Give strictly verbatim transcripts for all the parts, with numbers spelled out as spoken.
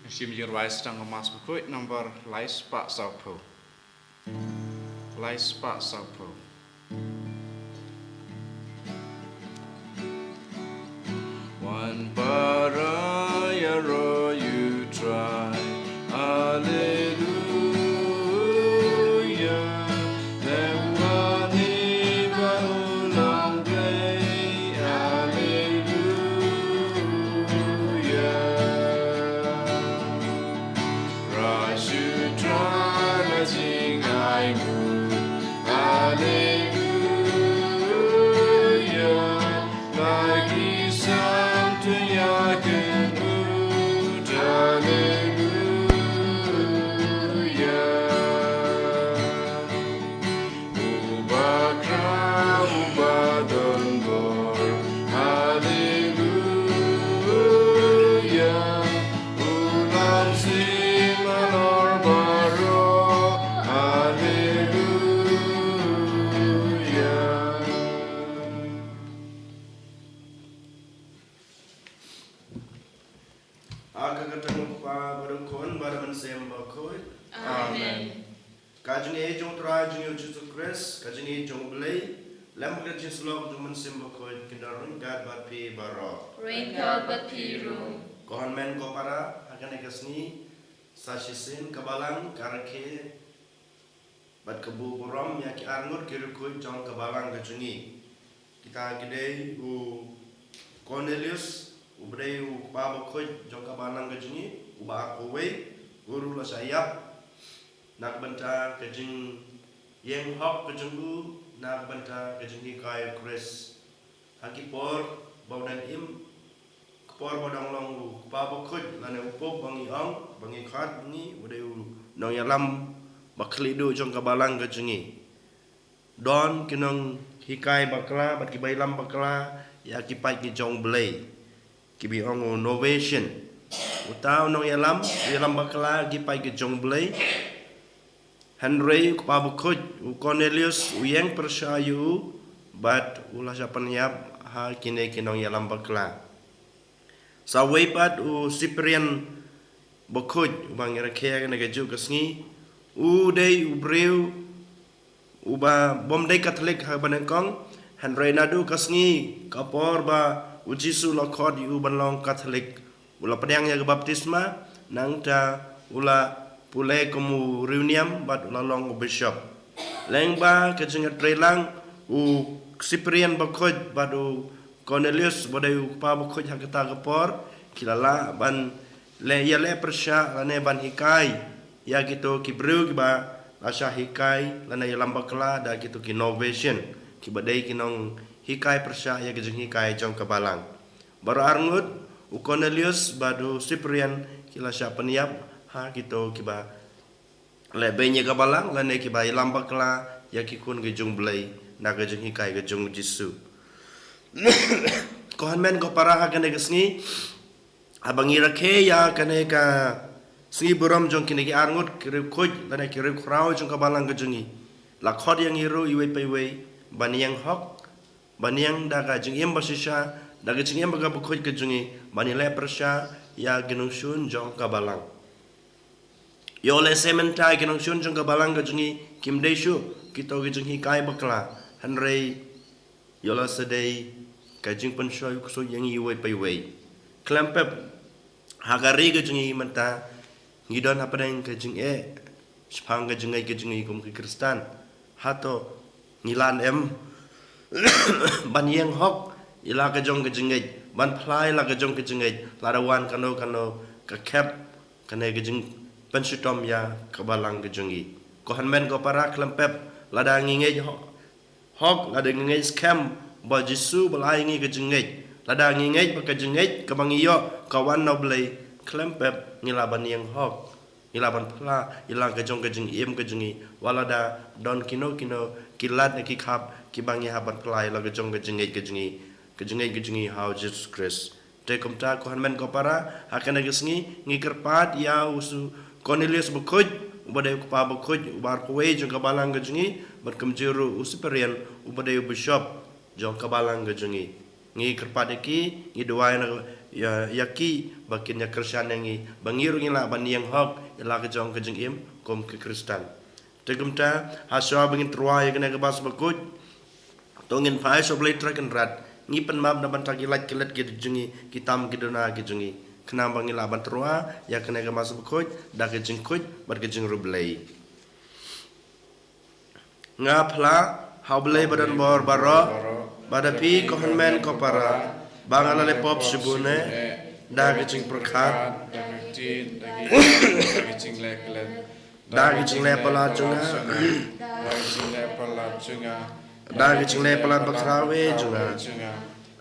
Shim jingrwai sdang ka Mass Bakhuid number lai spah sawphew. Lai spah sawphew. Wan para ïaroh ïa U Trai. Alleluia. Lem wan ïa ba u nongblei. Alleluia. Rai shu Trai la jingai mut. Alleluia. Ba ki sam tu ïa ki mut. Alleluia. Uba kra, uba don bor. Alleluia. U Lam Syiem halor baroh. Alleluia. Ha ka kyrteng U Kpa bad U Khun bad U Mynsiem Bakhuid. Amen. Ka jingïeit jong U Trai jong ngi U Jisu Khrist, ka jingïeit jong U Blei, lem bad ka jingsyllok jong U Mynsiem Bakhuid, kin don ryngkat bad phi baroh. Ryngkat bad phi ruh. Ko hynmen ko para, ha kane ka sngi, sa shisien ka balang ka rakhe bad ka buh burom ïa ki arngut ki riewkhuid jong ka balang ka jong ngi. Kita ki dei u Cornelius, uba dei u kpa bakhuid jong ka balang ka jong ngi, uba ar kawei, u ruh la shah ïap na ka bynta ka jingïeng hok ka jong u, na ka bynta ka jinghikai U Khrist. Ha ki por ba u dang im, ka por ba u dang long u kpa bakhuid, lane u pope ba ngi ong, ba ngi khot ba ngi, u dei u nongïalam ba khlieh duh jong ka balang ka jong ngi. Don ki nonghikai bakla bad kiba ïalam bakla ïa ki paid ki jong U Blei, kiba ong u Novatian. Uta u nongïalam, u ïalam bakla ki paid ki jong U Blei. Hynrei u kpa bakhuid u Cornelius u ïeng pyrshah ïa u bad u la shah pynïap ha kine ki nongïalam bakla. Sa wei pat u Cyprian bakhuid uba ngi rakhe ha kane kajuh ka sngi, u dei u briew uba bym dei Katholik ha kaba nyngkong, hynrei naduh ka sngi ka por ba U Jisu u la khot ïa u ban long Katholik, u la pdiang ïa ka baptisma, nangta u la pule kum u riewniam bad u la long u bishop. Lyngba ka jingïatreilang, u Cyprian bakhuid bad u Cornelius, ba dei u kpa bakhuid ha kata ka por, ki la lah ban leh, ïaleh pyrshah lane ban hikai ïa kito ki briew kiba la shah hikai lane ïalam bakla da kito ki Novatian, kiba dei ki nonghikai pyrshah ïa ki jinghikai jong ka balang. Baroh arngut, u Cornelius bad u Cyprian, ki la shah pynïap ha kito kiba leh beiñ ïa ka balang lane kiba ïalam bakla ïa ki khun ki jong U Blei na ka jinghikai ka jong U Jisu. Ko hynmen ko para, ha kane ka sngi, haba ngi rakhe ïa kane ka sngi burom jong kine ki arngut ki riewkhuid lane ki riewkhraw jong ka balang ka jong ngi, la khot ïa ngi ruh iwei pa iwei ban ïeng hok, ban ïeng da ka jingim bashisha, da ka jingim ba ka bakhuid ka jong ngi, ban ïaleh pyrshah ïa ki nongshun jong ka balang. Ïoh lehse mynta ki nongshun jong ka balang ka jong ngi kim dei shuh kito ki jinghikai bakla, hynrei ïoh lehse dei ka jingpynshoi ksuid ïa ngi iwei pa iwei. Khlem pep, ha ka ri ka jong ngi mynta ngi don hapdeng ka jingeh shaphang ka jingngeit ka jong ngi kum ki Khristan. Hato ngi lah em ban ïeng hok ïa la ka jong ka jingngeit, ban phla ïa la ka jong ka jingngeit, lada wan kano kano ka khep kane ka jingpynshitom ïa ka balang ka jong ngi? Ko hynmen ko para, khlem pep, lada ngi ngeit ho-, hok, lada ngi ngeit skhem ba U Jisu ba la ai ngi ka jingngeit, lada ngi ngeit ba ka jingngeit kaba ngi ïoh ka wan na U Blei, khlem pep ngi lah ban ïeng hok, ngi lah ban phla ïa la ka jong ka jingim ka jong ngi, wat lada don kino kino ki lad ne ki khap kiba ngi hap ban phla ïa la ka jong ka jingngeit ka jong ngi, ka jingngeit ka jong ngi ha U Jisu Khrist. Te kumta ko hynmen ko para, ha kane ka sngi ngi kyrpad ïa u Cornelius bakhuid, uba dei u kpa bakhuid uba ar kawei jong ka balang ka jong ngi, bad kumjuh ruh u Cyprian, uba dei u bishop jong ka balang ka jong ngi. Ngi kyrpad ïa ki, ngi duwai na ïa, ïa ki ba kin ïa kyrshan ïa ngi, ba ngi ruh ngin lah ban ïeng hok ïa la ka jong ka jingim kum ki Khristan. Te kumta, ha shuwa ba ngin tyrwa ïa kane ka Mass bakhuid, to ngin phai sha U Blei Trai Kynrad, ngi pynmap na bynta ki lait ki let ki jong ngi, ki tam ki duna ki jong ngi, khnang ba ngin lah ban tyrwa ïa kane ka Mass bakhuid da ka jingkhuid bad ka jingriewblei. Nga phla ha U Blei badonbor baroh, bad ha phi ko hynmen ko para, ba nga la leh pop shibun eh, da ka jingpyrkhat, da ka jingleh palat jong nga, da ka jingleh palat bakhraw eh jong nga.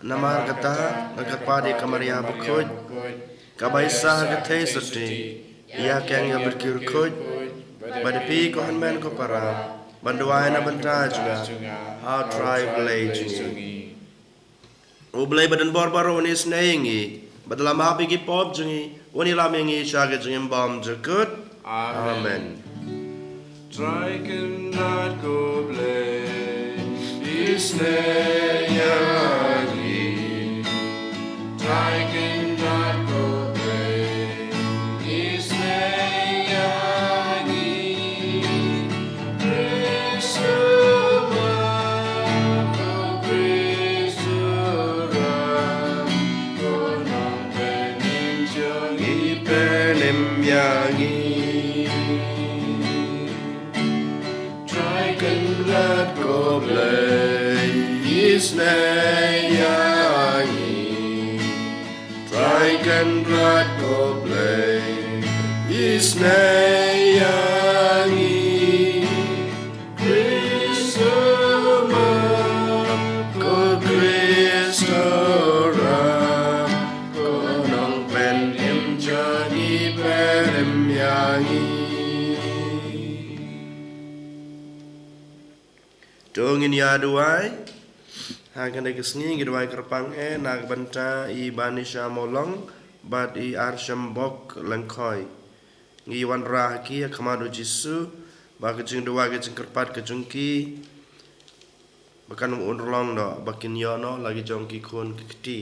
Namar kata nga kyrpad ïa ka Maria bakhuid, kaba ïaisah ha ka theisotti ïa ki angel bad ki riewkhuid, bad ïa phi ko hynmen ko para, ban duwai na bynta jong nga ha U Trai Blei jong ngi. U Blei badonbor baroh un isynei ïa ngi, bad la map ïa ki pop jong ngi, un ïalam ïa ngi sha ka jingim bymjukut. Amen. Trai Kynrad ko Blei, isynei ïa ngi. Trai Kynrad ko Blei, isynei ïa ngi. Khrist u map, ko Khrist u ram, ko nongpynim jong ngi, pynim ïa ngi. Trai Kynrad ko Blei, isynei ïa ngi. Trai Kynrad ko Blei, isynei ïa ngi. Khrist u map, ko Khrist u ram, ko nongpynim jong ngi, pynim ïa ngi. To ngin ïa duwai. Ha kane ka sngi ngi duwai kyrpang eh na ka bynta i Banisha Mawlong bad i Arshambok Lyngkhoi. Ngi wanrah ha ki ha khmat U Jisu ba ka jingduwai ka jingkyrpad ka jong ki ba kan ym urlong noh, ba kin ïoh noh la ki jong ki khun ki kti.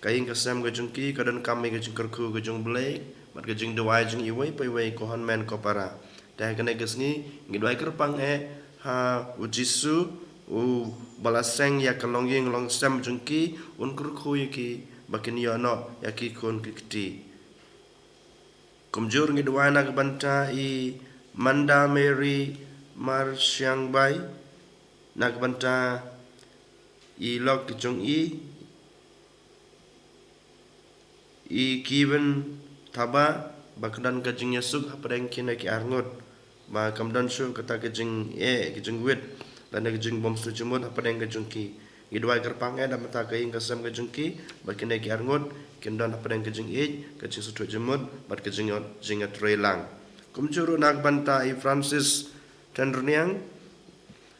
Ka ïing ka sem ka jong ki ka donkam ïa ka jingkyrkhu ka jong U Blei bad ka jingduwai jong iwei pa iwei ko hynmen ko para. Te ha kane ka sngi ngi duwai kyrpang eh ha U Jisu, uba la seng ïa ka longïing longsem jong ki, un kyrkhu ïa ki ba kin ïoh noh ïa ki khun ki kti. Kumjuh ruh ngi duwai na ka bynta i Manda Mary Marshiangbai, na ka bynta i lok ki jong i, i Kiwin Thaba, ba ka don ka jingïasuk hapdeng kine ki arngut, ba kam don shuh kata ka jingeh, ka jingwit lane ka jingbymsngewthuh jingmut hapdeng ka jong ki. Ngi duwai kyrpang eh na ka bynta ka ïing ka sem ka jong ki, ba kine ki arngut kin don hapdeng ka jingïeit, ka jingsngewthuh jingmut bad ka jing, jingïatreilang. Kumjuh ruh na ka bynta i Francis Tynrynniang,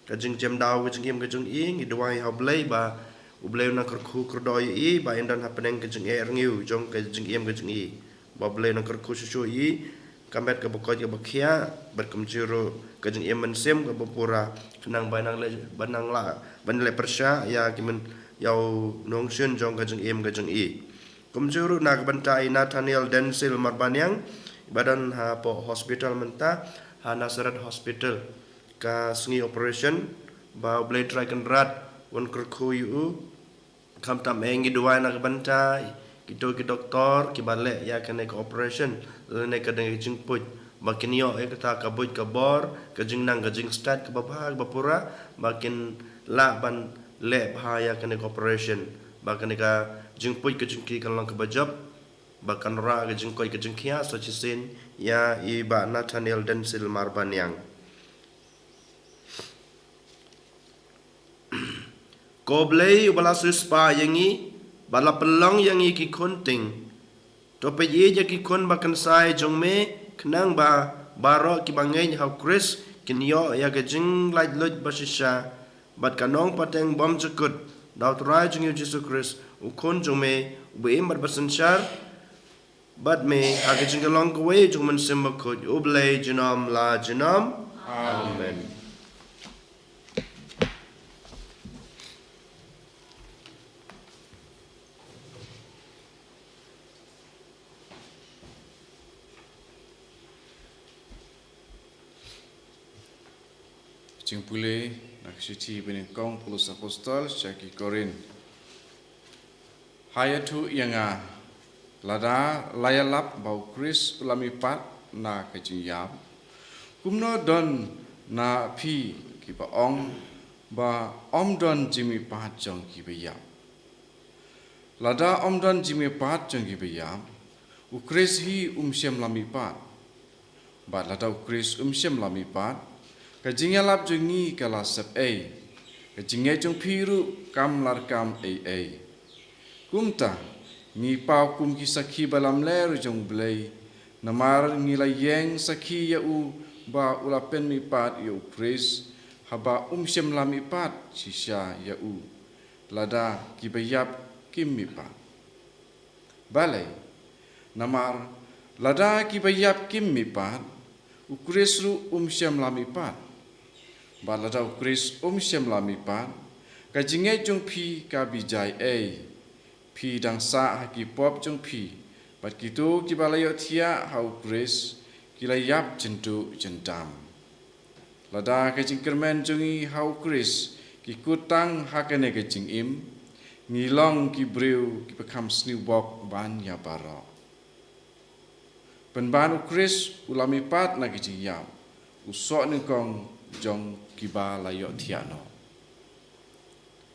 ka jingjem daw ka jingim ka jong i, ngi duwai ha U Blei ba U Blei un nang kyrkhu kyrdoh ïa i, ba in don hapdeng ka jingeh rngiew jong ka jingim ka jong i, ba U Blei un nang kyrkhu shuh shuh ïa i, ka met kaba koit kaba khiah, bad kumjuh ruh ka jingim mynsiem kaba pura, khnang ba in nang leh, ba in nang lah ban leh pyrshah ïa ki myn, ïa u nongshun jong ka jingim ka jong i. Kumjuh ruh na ka bynta i Nathaniel Denzil Marbaniang, ba don hapoh hospital mynta, ha Nazareth Hospital, ka sngi operation, ba U Blei Trai Kynrad un kyrkhu ïa u. Khamtam eh ngi duwai na ka bynta kito ki doktor kiba leh ïa kane ka operation lane kane ka jingpuid, ba kin ïoh ïa kata ka buit ka bor, ka jingnang ka jingstad kaba bha kaba pura, ba kin lah ban leh bha ïa kane ka operation, ba kane ka jingpuid ka jong ki kan long kaba jop, ba kan rah ka jingkoit ka jingkhiah sa shisien ïa i Bah Nathaniel Denzil Marbaniang. Ko Blei uba la siewspah ïa ngi, ba la pynlong ïa ngi ki khun tieng, to peit ïa ki khun ba kynsai jong me, khnang ba baroh kiba ngeit ha U Khrist kin ïoh ïa ka jinglaitluid bashisha bad ka nongpateng bymjukut da U Trai jong ngi U Jisu Khrist, U Khun jong me, uba im bad ba synshar bad me ha ka jingïalong kawei jong U Mynsiem Bakhuid, U Blei junom la junom. Amen. Jingpule na ka shithi banyngkong Paulus Apostol sha ki Korinth. Ha ïathuh ïa nga, lada la ïalap ba u Khrist u la mihpat na ka jingïap, kumno don na phi kiba ong ba ym don jingmihpat jong kiba ïap? Lada ym don jingmihpat jong kiba ïap, u Khrist hi um shym la mihpat. Bad lada u Khrist um shym la mihpat, ka jingïalap jong ngi ka la sep ei, ka jingngeit jong phi ruh kam la rkam ei ei. Kumta, ngi paw kum ki sakhi ba lamler jong U Blei, namar ngi la ïeng sakhi ïa u ba u la pynmihpat ïa u Khrist, haba um shym la mihpat shisha ïa u, lada kiba ïap kim mihpat. Balei? Namar lada kiba ïap kim mihpat, u Khrist ruh um shym la mihpat. Bad lada u Khrist um shym la mihpat, ka jingngeit jong phi ka bijai ei. Phi dang sah ha ki pop jong phi, bad kito kiba la ïohthiah ha u Khrist ki la ïap jynduh jyndam. Lada ka jingkyrmen jong ngi ha u Khrist ki kut tang ha kane ka jingim, ngi long ki briew kiba kham sniew bok ban ïa baroh. Pynban u Khrist u la mihpat na ka jingïap, u soh nyngkong jong kiba la ïohthiah noh.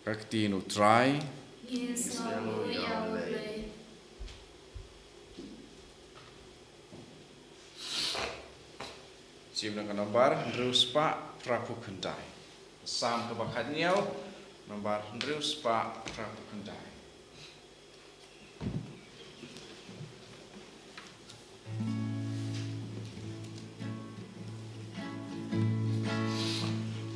Ka ktien U Trai. Ngin sa ïa U Blei. Shim na ka nombar hynriew spah phra phew khyndai. Salm kaba khatnïew, nombar hynriew spah phra phew khyndai.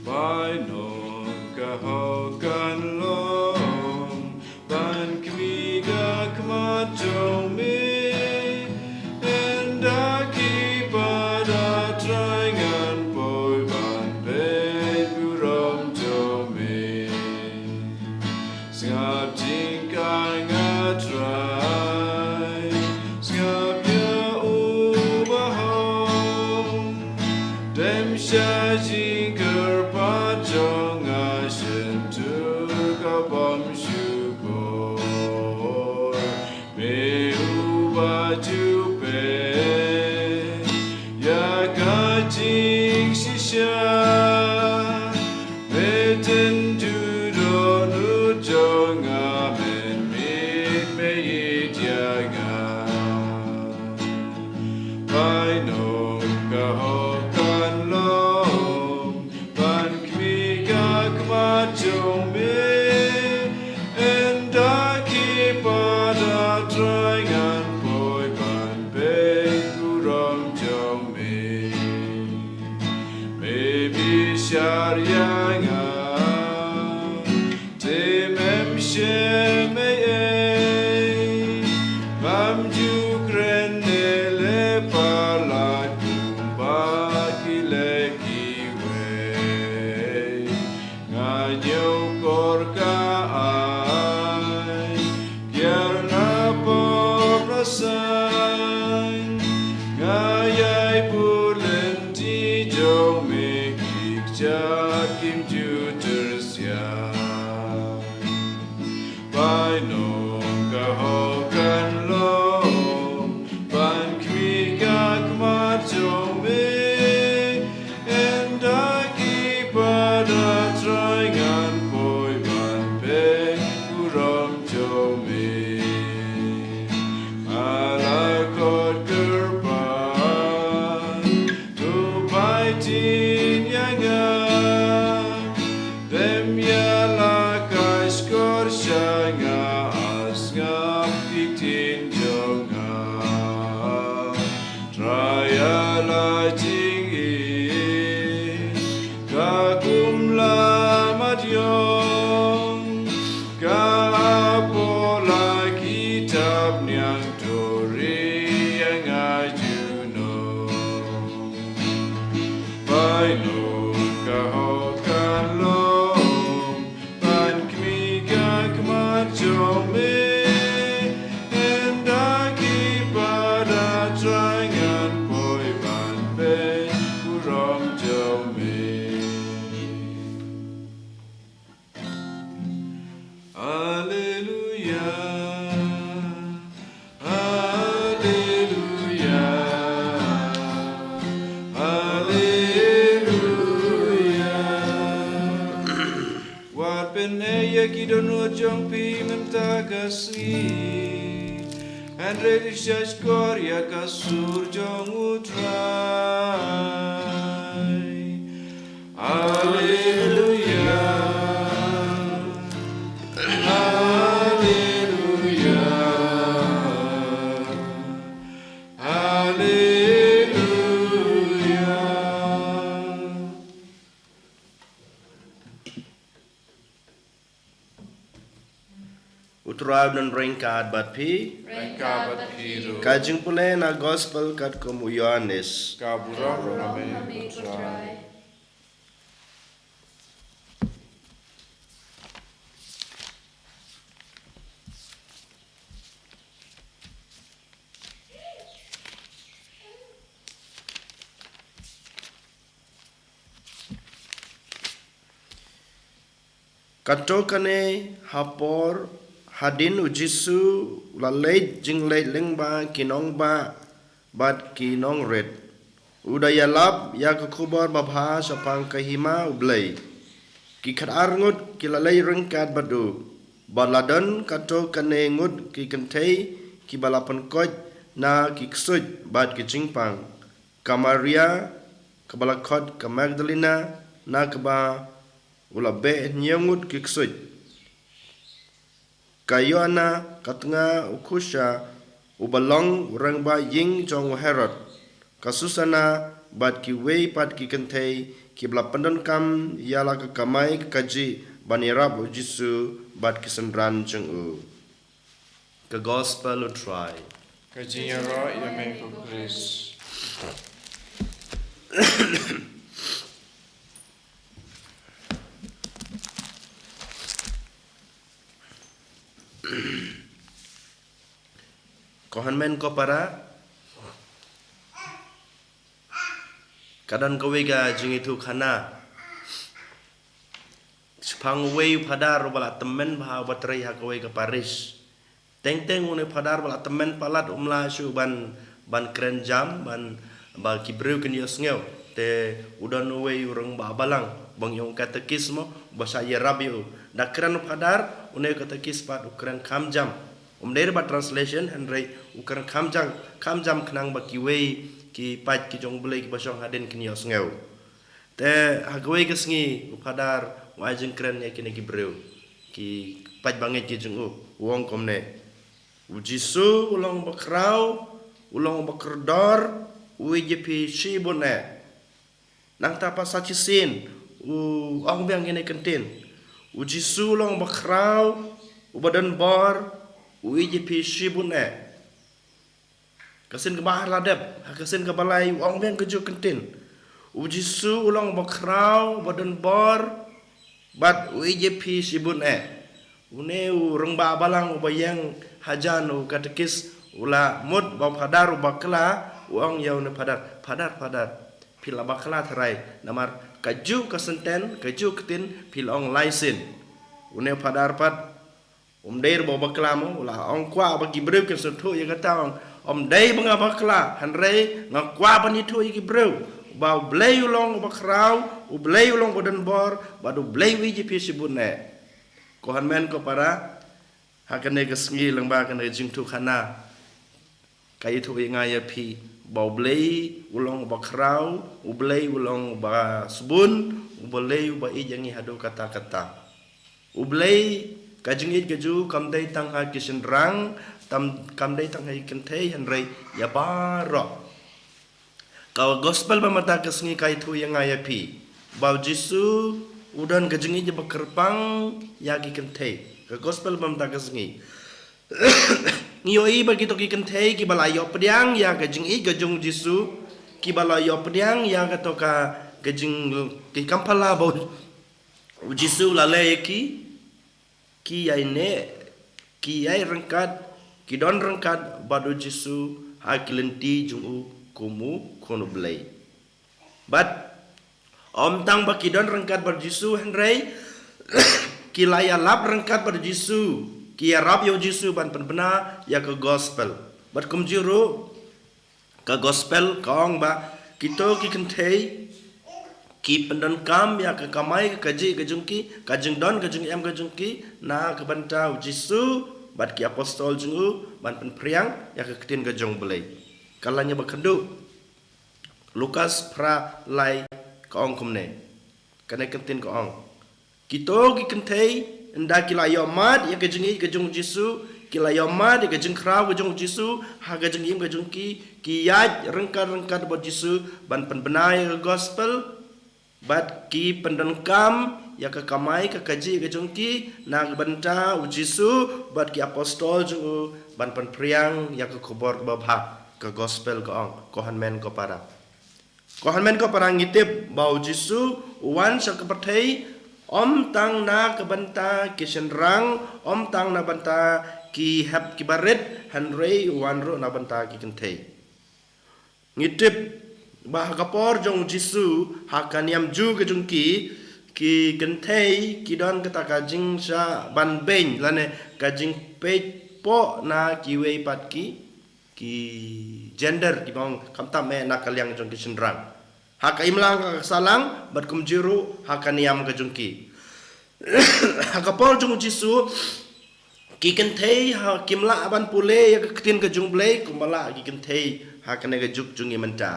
Bainong ka hok kan long ban khmih ka khmat jong me. Ynda ki pat, ah Trai, ngan poi ban peit burom jong me. Sngap jingkyrpad nga Trai, sngap ïa u bahong. Dem sha jingkyrpad jong nga, shyntur ka bym shu bor. Me uba ju peit ïa ka jingshisha, me tynjuh dohnud jong nga, mynmiet me ïeit ïa nga. Bainong ka hok kan long ban khmih ka khmat jong me. Ynda ki pat, ah Trai, ngan poi ban peit burom jong me. Me bishar ïa nga, te mem shim ei ei. Ngam ju kren ne leh palat kumba ki leh kiwei. Nga ñiewkor ka ai, kiar na pop na saiñ. Nga ïai bud lynti jong me, ki kjat kim ju tyrsiang. Bainong ka hok kan long ban khmih ka khmat jong me. Ynda ki pat, ah Trai, ngan poi ban peit burom jong me. Nga la khot kyrpad, to pynbeit ïa nga. Dem ïa la ka shkor sha nga, ah sngap ki ktien jong nga. Trai, ïa la jingim ka kum la madiong, ka apot la ki tap niang, to ri ïa nga junom. Bainong ka hok kan long ban khmih ka khmat jong me. Ynda ki pat, ah Trai, ngan poi ban peit burom jong me. Hynrei sha shkor ïa ka sur jong U Trai. Haleluya. Haleluya. Haleluya. U Trai un ryngkat bad phi. Ryngkat bad phi ruh. Ka jingpule na gospel katkum u Ïoannis. Ka burom na me, U Trai. Katto katne ha por hadien U Jisu u la leit jingleit lyngba ki nongbah bad ki nongrit, u da ïalap ïa ka khubor babha shaphang ka hima U Blei. Ki khatar ngut ki la leit ryngkat bad u, bad la don katto katne ngut ki kynthei kiba la pynkoit na ki ksuid bad ki jingpang. Ka Maria kaba la khot ka Magdalena, na kaba u la beh hynñiew ngut ki ksuid. Ka Joanna, ka tnga u Kusha, uba long u rangbah ïing jong u Herod. Ka Susana, bad kiwei pat ki kynthei kiba la pyndonkam ïa la ka kamai ka kajih ban ïarap U Jisu bad ki synran jong u. Ka gospel U Trai. Ka jingïaroh ïa me ko Khrist. Ko hynmen ko para, ka don kawei ka jingithuhkhana shaphang uwei u phadar uba la tymmen bha, uba trei ha kawei ka parish. Teng teng une u phadar ba la tymmen palat um lah shuh ban, ban kren jam, ban, ba ki briew kin ïohsngew. Te u don uwei u rangbah balang, ba ngi ong katekis mo, ba shah ïarap ïa u. Da kren u phadar, une u katekis pat u kren kham jam. Um dei ruh ba translation, hynrei u kren kham jam, kham jam khnang ba kiwei ki paid ki jong U Blei kiba shong hadien kin ïohsngew. Te ha kawei ka sngi u phadar u ai jingkren ïa kine ki briew, ki paid bangeit ki jong u, u ong kumne: U Jisu u long uba khraw, u long uba kordor, u ïeit ïa phi shibun eh. Nangta pat sa shisien u ong biang kine ki kyntien: U Jisu u long uba khraw, uba don bor, u ïeit ïa phi shibun eh. Ka sien kaba ar la dep, ha ka sien kaba lai u ong biang kajuh ka kyntien: U Jisu u long uba khraw, uba don bor, bad u ïeit ïa phi shibun eh. Une u rangbah balang uba ïeng hajan u katekis u la mut ba u phadar u bakla, u ong ïa une u phadar: Phadar, phadar, phi la bakla tharai, namar kajuh ka senten, kajuh ka ktien phi la ong lai sien. Une u phadar pat um dei ruh ba u bakla mo, u la ong kwah ba ki briew kin sngewthuh ïa kata, ong: Um dei ba nga bakla, hynrei nga kwah ban ïathuh ïa ki briew ba U Blei u long uba khraw, U Blei u long uba don bor, bad U Blei u ïeit ïa phi shibun eh. Ko hynmen ko para, ha kane ka sngi lyngba kane ka jingthoh khana, ka ïathuh ïa nga ïa phi ba U Blei u long uba khraw, U Blei u long uba sbun, U Blei uba ïeit ïa ngi haduh katta katta. U Blei, ka jingïeit ka jong u kam dei tang ha ki shynrang, tam, kam dei tang ha ki kynthei, hynrei ïa baroh. Ka gospel ba mynta ka sngi ka ïathuh ïa nga ïa phi ba U Jisu u don ka jingïeit ba kyrpang ïa ki kynthei. Ka gospel ba mynta ka sngi, ngi ïohi ba kito ki kynthei kiba la ïoh pdiang ïa ka jingïeit ka jong U Jisu, kiba la ïoh pdiang ïa kato ka, ka jing, ki kam pala ba U Jisu u la leh ïa ki, ki ïai neh, ki ïai ryngkat, ki don ryngkat bad U Jisu ha ki lynti jong u kum u Khun U Blei. Bad ym tang ba ki don ryngkat bad U Jisu, hynrei ki la ïalap ryngkat bad U Jisu, ki ïarap ïa U Jisu ban pynbna ïa ka gospel. Bad kumjuh ruh, ka gospel ka ong ba kito ki kynthei ki pyndonkam ïa ka kamai ka kajih ka jong ki, ka jingdon ka jingem ka jong ki na ka bynta U Jisu, bad ki apostol jong u, ban pynphriang ïa ka ktien ka jong u Blei. Ka lain ba khatduh, Lukas phra lai ka ong kumne. Kane ka ktien ka ong. Kito ki kynthei, ynda ki la ïohmad ïa ka jingïeit ka jong u Jisu, ki la ïohmad ïa ka jingkhraw ka jong u Jisu ha ka jingim ka jong ki, ki ïaid ryngkat ryngkat bad u Jisu ban pynbna ïa ka gospel, bad ki pyndonkam ïa ka kamai ka kajih ka jong ki na ka bynta u Jisu bad ki apostol jong u, ban pynphriang ïa ka khubor kaba bha, ka gospel ka ong, ko hynmen ko para. Ko hynmen ko para, ngi tip ba u Jisu u wan sha ka pyrthei ym tang na ka bynta ki shynrang, ym tang na bynta ki hep ki barit, hynrei u wan ruh na bynta ki kynthei. Ngi tip ba ha ka por jong u Jisu, ha ka niam Jiw ka jong ki, ki kynthei ki don kata ka jingshah ban beiñ lane ka jingpeit poh na kiwei pat ki, ki gender, kiba ong khamtam eh na ka liang jong ki shynrang. Ha ka imlang, ha ka sahlang, bad kumjuh ruh ha ka niam ka jong ki. Ha ka por jong u Jisu, ki kynthei ha kim lah ban pule ïa ka ktien ka jong u Blei kumba lah ki kynthei ha kane ka juk jong ngi mynta.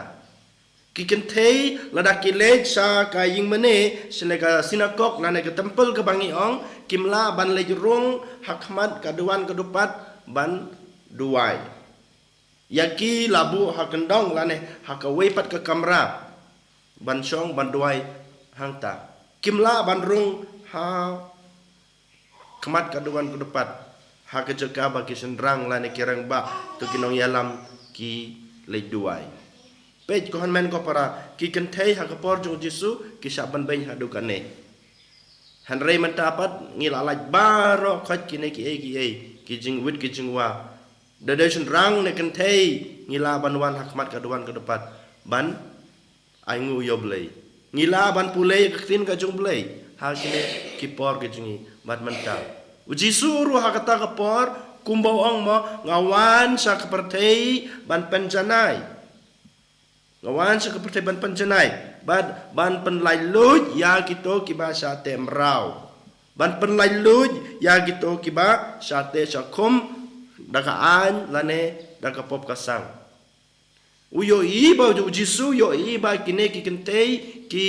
Ki kynthei lada ki leit sha ka ïingmane, sha ka synagog lane ka temple kaba ngi ong, kim lah ban leit rung ha khmat ka duwan ka dupat ban duwai. Ïa ki la buh ha kyndong lane ha kawei pat ka kamra ban shong ban duwai hangta. Kim lah ban rung ha khmat ka duwan ka dupat ha ka jaka ba ki shynrang lane ki rangbah, to ki nongïalam ki leit duwai. Peit ko hynmen ko para, ki kynthei ha ka por jong u Jisu ki shah ban beiñ haduh kane. Hynrei mynta pat ngi la lait baroh khoit kine kiei kiei, ki jingwit ki jingwa. Da dei shynrang ne kynthei, ngi lah ban wan ha khmat ka duwan ka dupat ban ainguh ïa u Blei. Ngi lah ban pule ïa ka ktien ka jong u Blei ha kine ki por ka jong ngi bad mynta. U Jisu ruh ha kata ka por kumba u ong mo, nga wan sha ka pyrthei ban pynjanai. Nga wan sha ka pyrthei ban pynjanai bad ban pynlaitluid ïa kito kiba shah teh mraw, ban pynlaitluid ïa kito kiba shah teh shah khum da ka aiñ lane da ka pop ka sang. U ïohi ba u Jisu u ïohi ba kine ki kynthei ki,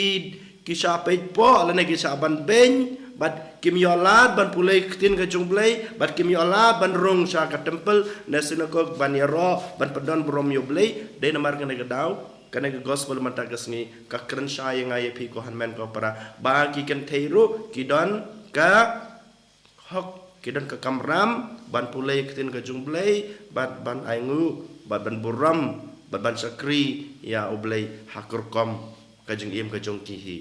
ki shah peit poh lane ki shah ban beiñ, bad kim ïoh lad ban pule ka ktien ka jong u Blei, bad kim ïoh lad ban rung sha ka temple ne synagog ban ïaroh ban pyndon burom ïa u Blei. Dei namar kane ka daw, kane ka gospel mynta ka sngi ka kren shai ïa nga ïa phi ko hynmen ko para, ba ki kynthei ruh ki don ka hok, ki don ka kamram ban pule ka ktien ka jong u Blei, bad ban ainguh, bad ban burom, bad ban shakri ïa u Blei ha ka rukom ka jingim ka jong ki hi.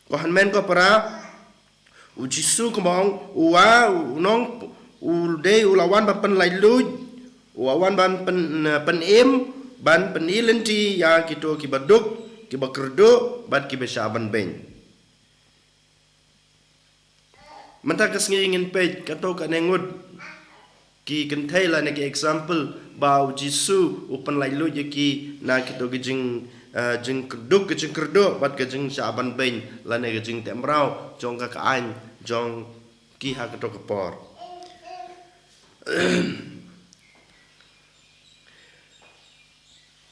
Ko hynmen ko para, u Jisu kumba ong, u wa, u nong, u dei u la wan ban pynlaitluid, u wa wan ban pyn, pynim, ban pyni lynti ïa kito kiba duk, kiba kyrduh, bad kiba shah ban beiñ. Mynta ka sngi ngin peit kato kane ngut ki kynthei lane ki example ba u Jisu u pynlaitluid ïa ki na kito ki jing, eh, jingkyrduh, ki jingkyrduh bad ki jingshah ban beiñ lane ki jingteh mraw jong ka, ka aiñ jong ki ha kato ka por.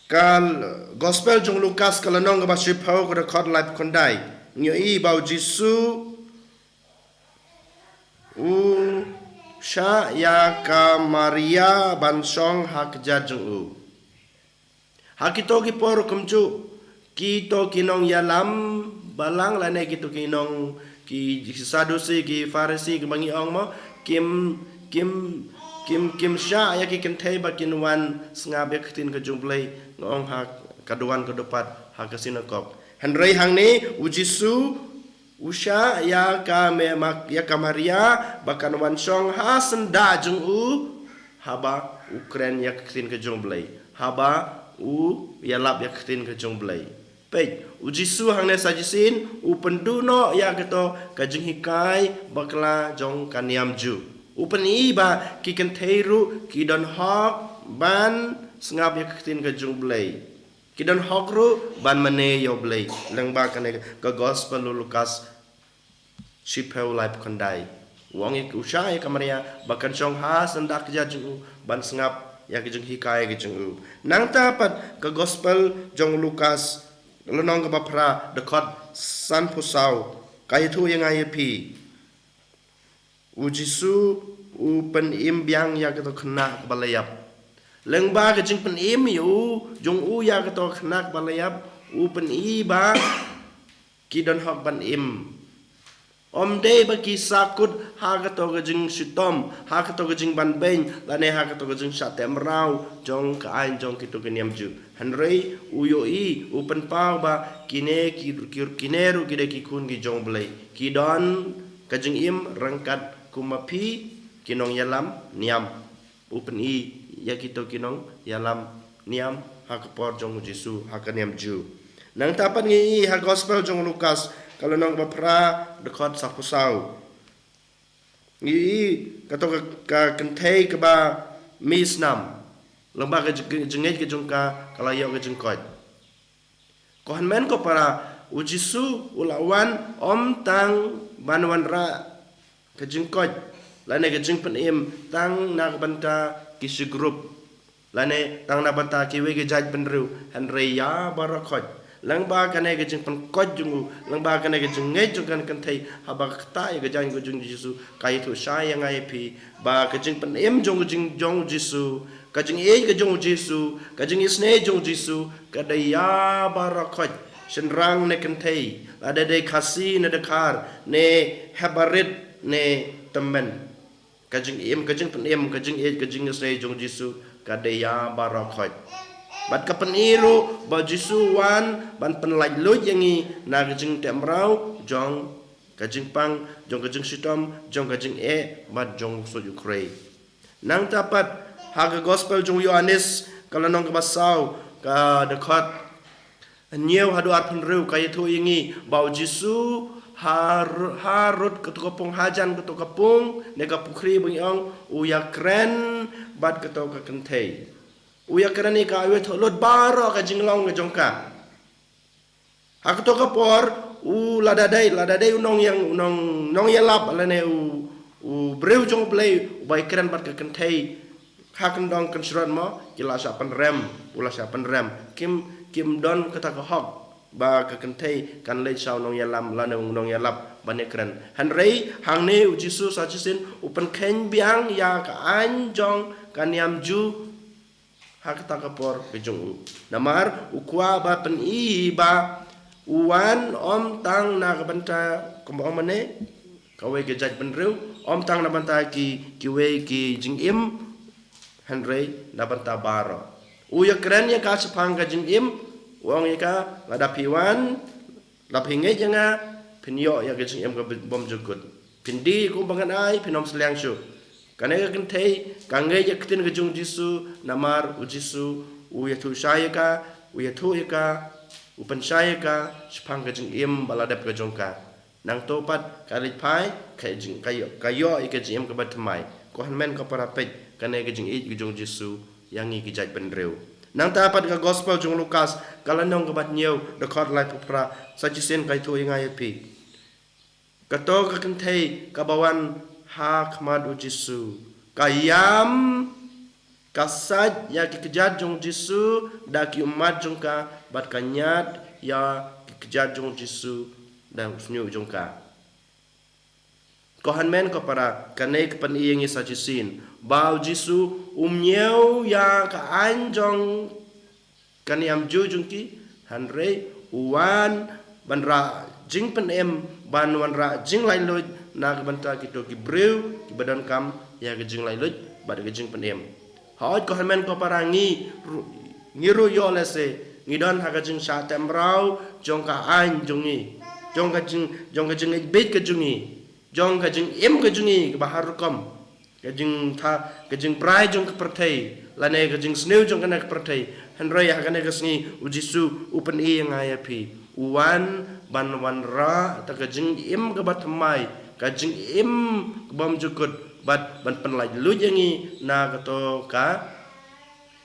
Ka gospel jong u Lukas ka lynnong kaba shiphew, ka dkhot laiphew khyndai. Ngi ïohi ba u Jisu u shah ïa ka Maria ban shong ha kjat jong u. Ha kito ki por kumjuh, kito ki nongïalam balang lane kito ki nong, ki Sadusi, ki Pharisi, kiba ngi ong mo, kim, kim, kim, kim shah ïa ki kynthei ba kin wan sngap ïa ka ktien ka jong u Blei, nga ong ha ka duwan ka dupat ha ka synagog. Hynrei hangne u Jisu u shah ïa ka me, mak, ïa ka Maria ba kan wan shong ha syndah jong u, haba u kren ïa ka ktien ka jong u Blei, haba u ïalap ïa ka ktien ka jong u Blei. Peit, u Jisu hangne sa shisien u pynduh noh ïa kato ka jinghikai bakla jong ka niam Jiw. U pyni ba ki kynthei ruh ki don hok ban sngap ïa ka ktien ka jong u Blei. Ki don hok ruh ban mane ïa u Blei. Lyngba kane ka gospel u Lukas shiphew, laiphew khyndai. U ong ïa u shah ïa ka Maria ba kan shong ha syndah kjat jong u ban sngap ïa ka jinghikai ka jong u. Nangta pat ka gospel jong u Lukas, lynnong kaba phra, dkhot sanphew saw, ka ïathuh ïa nga ïa phi. U Jisu u pynim biang ïa kato ka khynnah kaba la ïap. Lyngba ka jingpynim ïa u, jong u ïa kato ka khynnah kaba la ïap, u pyni ba ki don hok ban im. Ym dei ba ki sahkut ha kato ka jingshitom, ha kato ka jingbanbeiñ, lane ha kato ka jingshah teh mraw jong ka aiñ jong kito ki niam Jiw. Hynrei u ïohi, u pynpaw ba kine ki, ki, kine ruh ki dei ki khun ki jong U Blei. Ki don ka jingim ryngkat kum ma phi ki nongïalam niam. U pyni ïa kito ki nongïalam niam ha ka por jong u Jisu ha ka niam Jiw. Nangta pat ngi ïohi ha gospel jong u Lukas, ka lynnong ba phra, dkhot saphew saw. Ngi ïohi kato ka, ka kynthei kaba mih snam. Lyngba ka jing-, jingngeit ka jong ka, ka la ïoh ka jingkoit. Ko hynmen ko para, u Jisu u la wan ym tang ban wanrah ka jingkoit lane ka jingpynim tang na ka bynta ki shi group, lane tang na bynta kiwei ki jaitbynriew, hynrei ïa baroh khoit. Lyngba kane ka jingpynkoit jong u, lyngba kane ka jingngeit jong kane ka kynthei, haba ka ktah ïa ka jaiñ ka jong u Jisu, ka ïathuh shai ïa nga ïa phi ba ka jingpynim jong u jing, jong u Jisu, ka jingïeit ka jong u Jisu, ka jingisynei jong u Jisu, ka dei ïa baroh khoit. Shynrang ne kynthei, lada dei Khasi ne Dkhar, ne hep barit ne tymmen. Ka jingim, ka jingpynim, ka jingïeit, ka jingisynei jong u Jisu, ka dei ïa baroh khoit. Bad ka pyni ruh ba u Jisu u wan ban pynlait luid ïa ngi na ka jingteh mraw jong ka jingpang, jong ka jingshitom, jong ka jingeh, bad jong u suiñ u khrei. Nangta pat, ha ka gospel jong u Ïoannis, ka lynnong kaba saw, ka dkhot hynñiew haduh arphew hynriew, ka ïathuh ïa ngi ba u Jisu ha ru-, ha rud kato ka pung, hajan kato ka pung, ne ka pukhri ba ngi ong, u ïakren bad kato ka kynthei. U ïakren ïa ka, u ïathuh lut baroh ka jinglong ka jong ka. Ha kato ka por, u lada dei, lada dei u nongïa-, u nong, nongïalap lane u, u briew jong U Blei, uba ïakren bad ka kynthei ha kyndong kynshrot mo, ki la shah pynrem, u la shah pynrem. Kim, kim don kata ka hok ba ka kynthei kan leit sha u nongïalam lane u nongïalap ban ïakren. Hynrei hangne u Jisu sa shisien u pynkheiñ biang ïa ka aiñ jong ka niam Jiw ha kata ka por ka jong u. Namar u kwah ban pyni ba u wan ym tang na ka bynta, kumba ong mynne, kawei ka jaitbynriew, ym tang na bynta ki, kiwei ki jingim, hynrei na bynta baroh. U ïakren ïa ka shaphang ka jingim, u ong ïa ka, lada phi wan, lada phi ngeit ïa nga, phin ïoh ïa ka jingim kaba bymjukut. Phin die ïa ka uba ngan ai, phin ym sliang shuh. Kane ka kynthei ka ngeit ïa ka ktien ka jong u Jisu, namar u Jisu u ïathuh shai ïa ka, u ïathuh ïa ka, u pynshai ïa ka shaphang ka jingim ba la dep ka jong ka. Nangta pat ka leit phai, ka jing, ka ïoh, ka ïoh ïa ka jingim kaba thymmai. Ko hynmen ko para, peit kane ka jingïeit ka jong u Jisu ïa ngi ki jaitbynriew. Nangta pat ka gospel jong u Lukas, ka lynnong kaba hynñiew, dkhot laiphew phra, sa shisien ka ïathuh ïa nga ïa phi. Kato ka kynthei kaba wan ha khmat u Jisu, ka ïam, ka sait ïa ki kjat jong u Jisu da ki ummat jong ka, bad ka ñiad ïa ki kjat jong u Jisu da u shñiuh jong ka. Ko hynmen ko para, kane ka pyni ïa ngi sa shisien ba u Jisu um ñiew ïa ka aiñ jong ka niam Jiw jong ki, hynrei u wan ban rah jingpynim, ban wanrah jinglaitluid na ka bynta kito ki briew kiba donkam ïa ka jinglaitluid bad ka jingpynim. Hooid ko hynmen ko para, ngi ru-, ngi ruh ïoh lehse ngi don ha ka jingshah teh mraw jong ka aiñ jong ngi, jong ka jing, jong ka jingngeit beit ka jong ngi, jong ka jingim ka jong ngi kaba har rukom, ka jingtha, ka jingbrai jong ka pyrthei lane ka jingsniew jong kane ka pyrthei. Hynrei ha kane ka sngi u Jisu u pyni ïa nga ïa phi, u wan ban wanrah ta ka jingim kaba thymmai, ka jingim kaba bymjukut, bad ban pynlaitluid ïa ngi na kato ka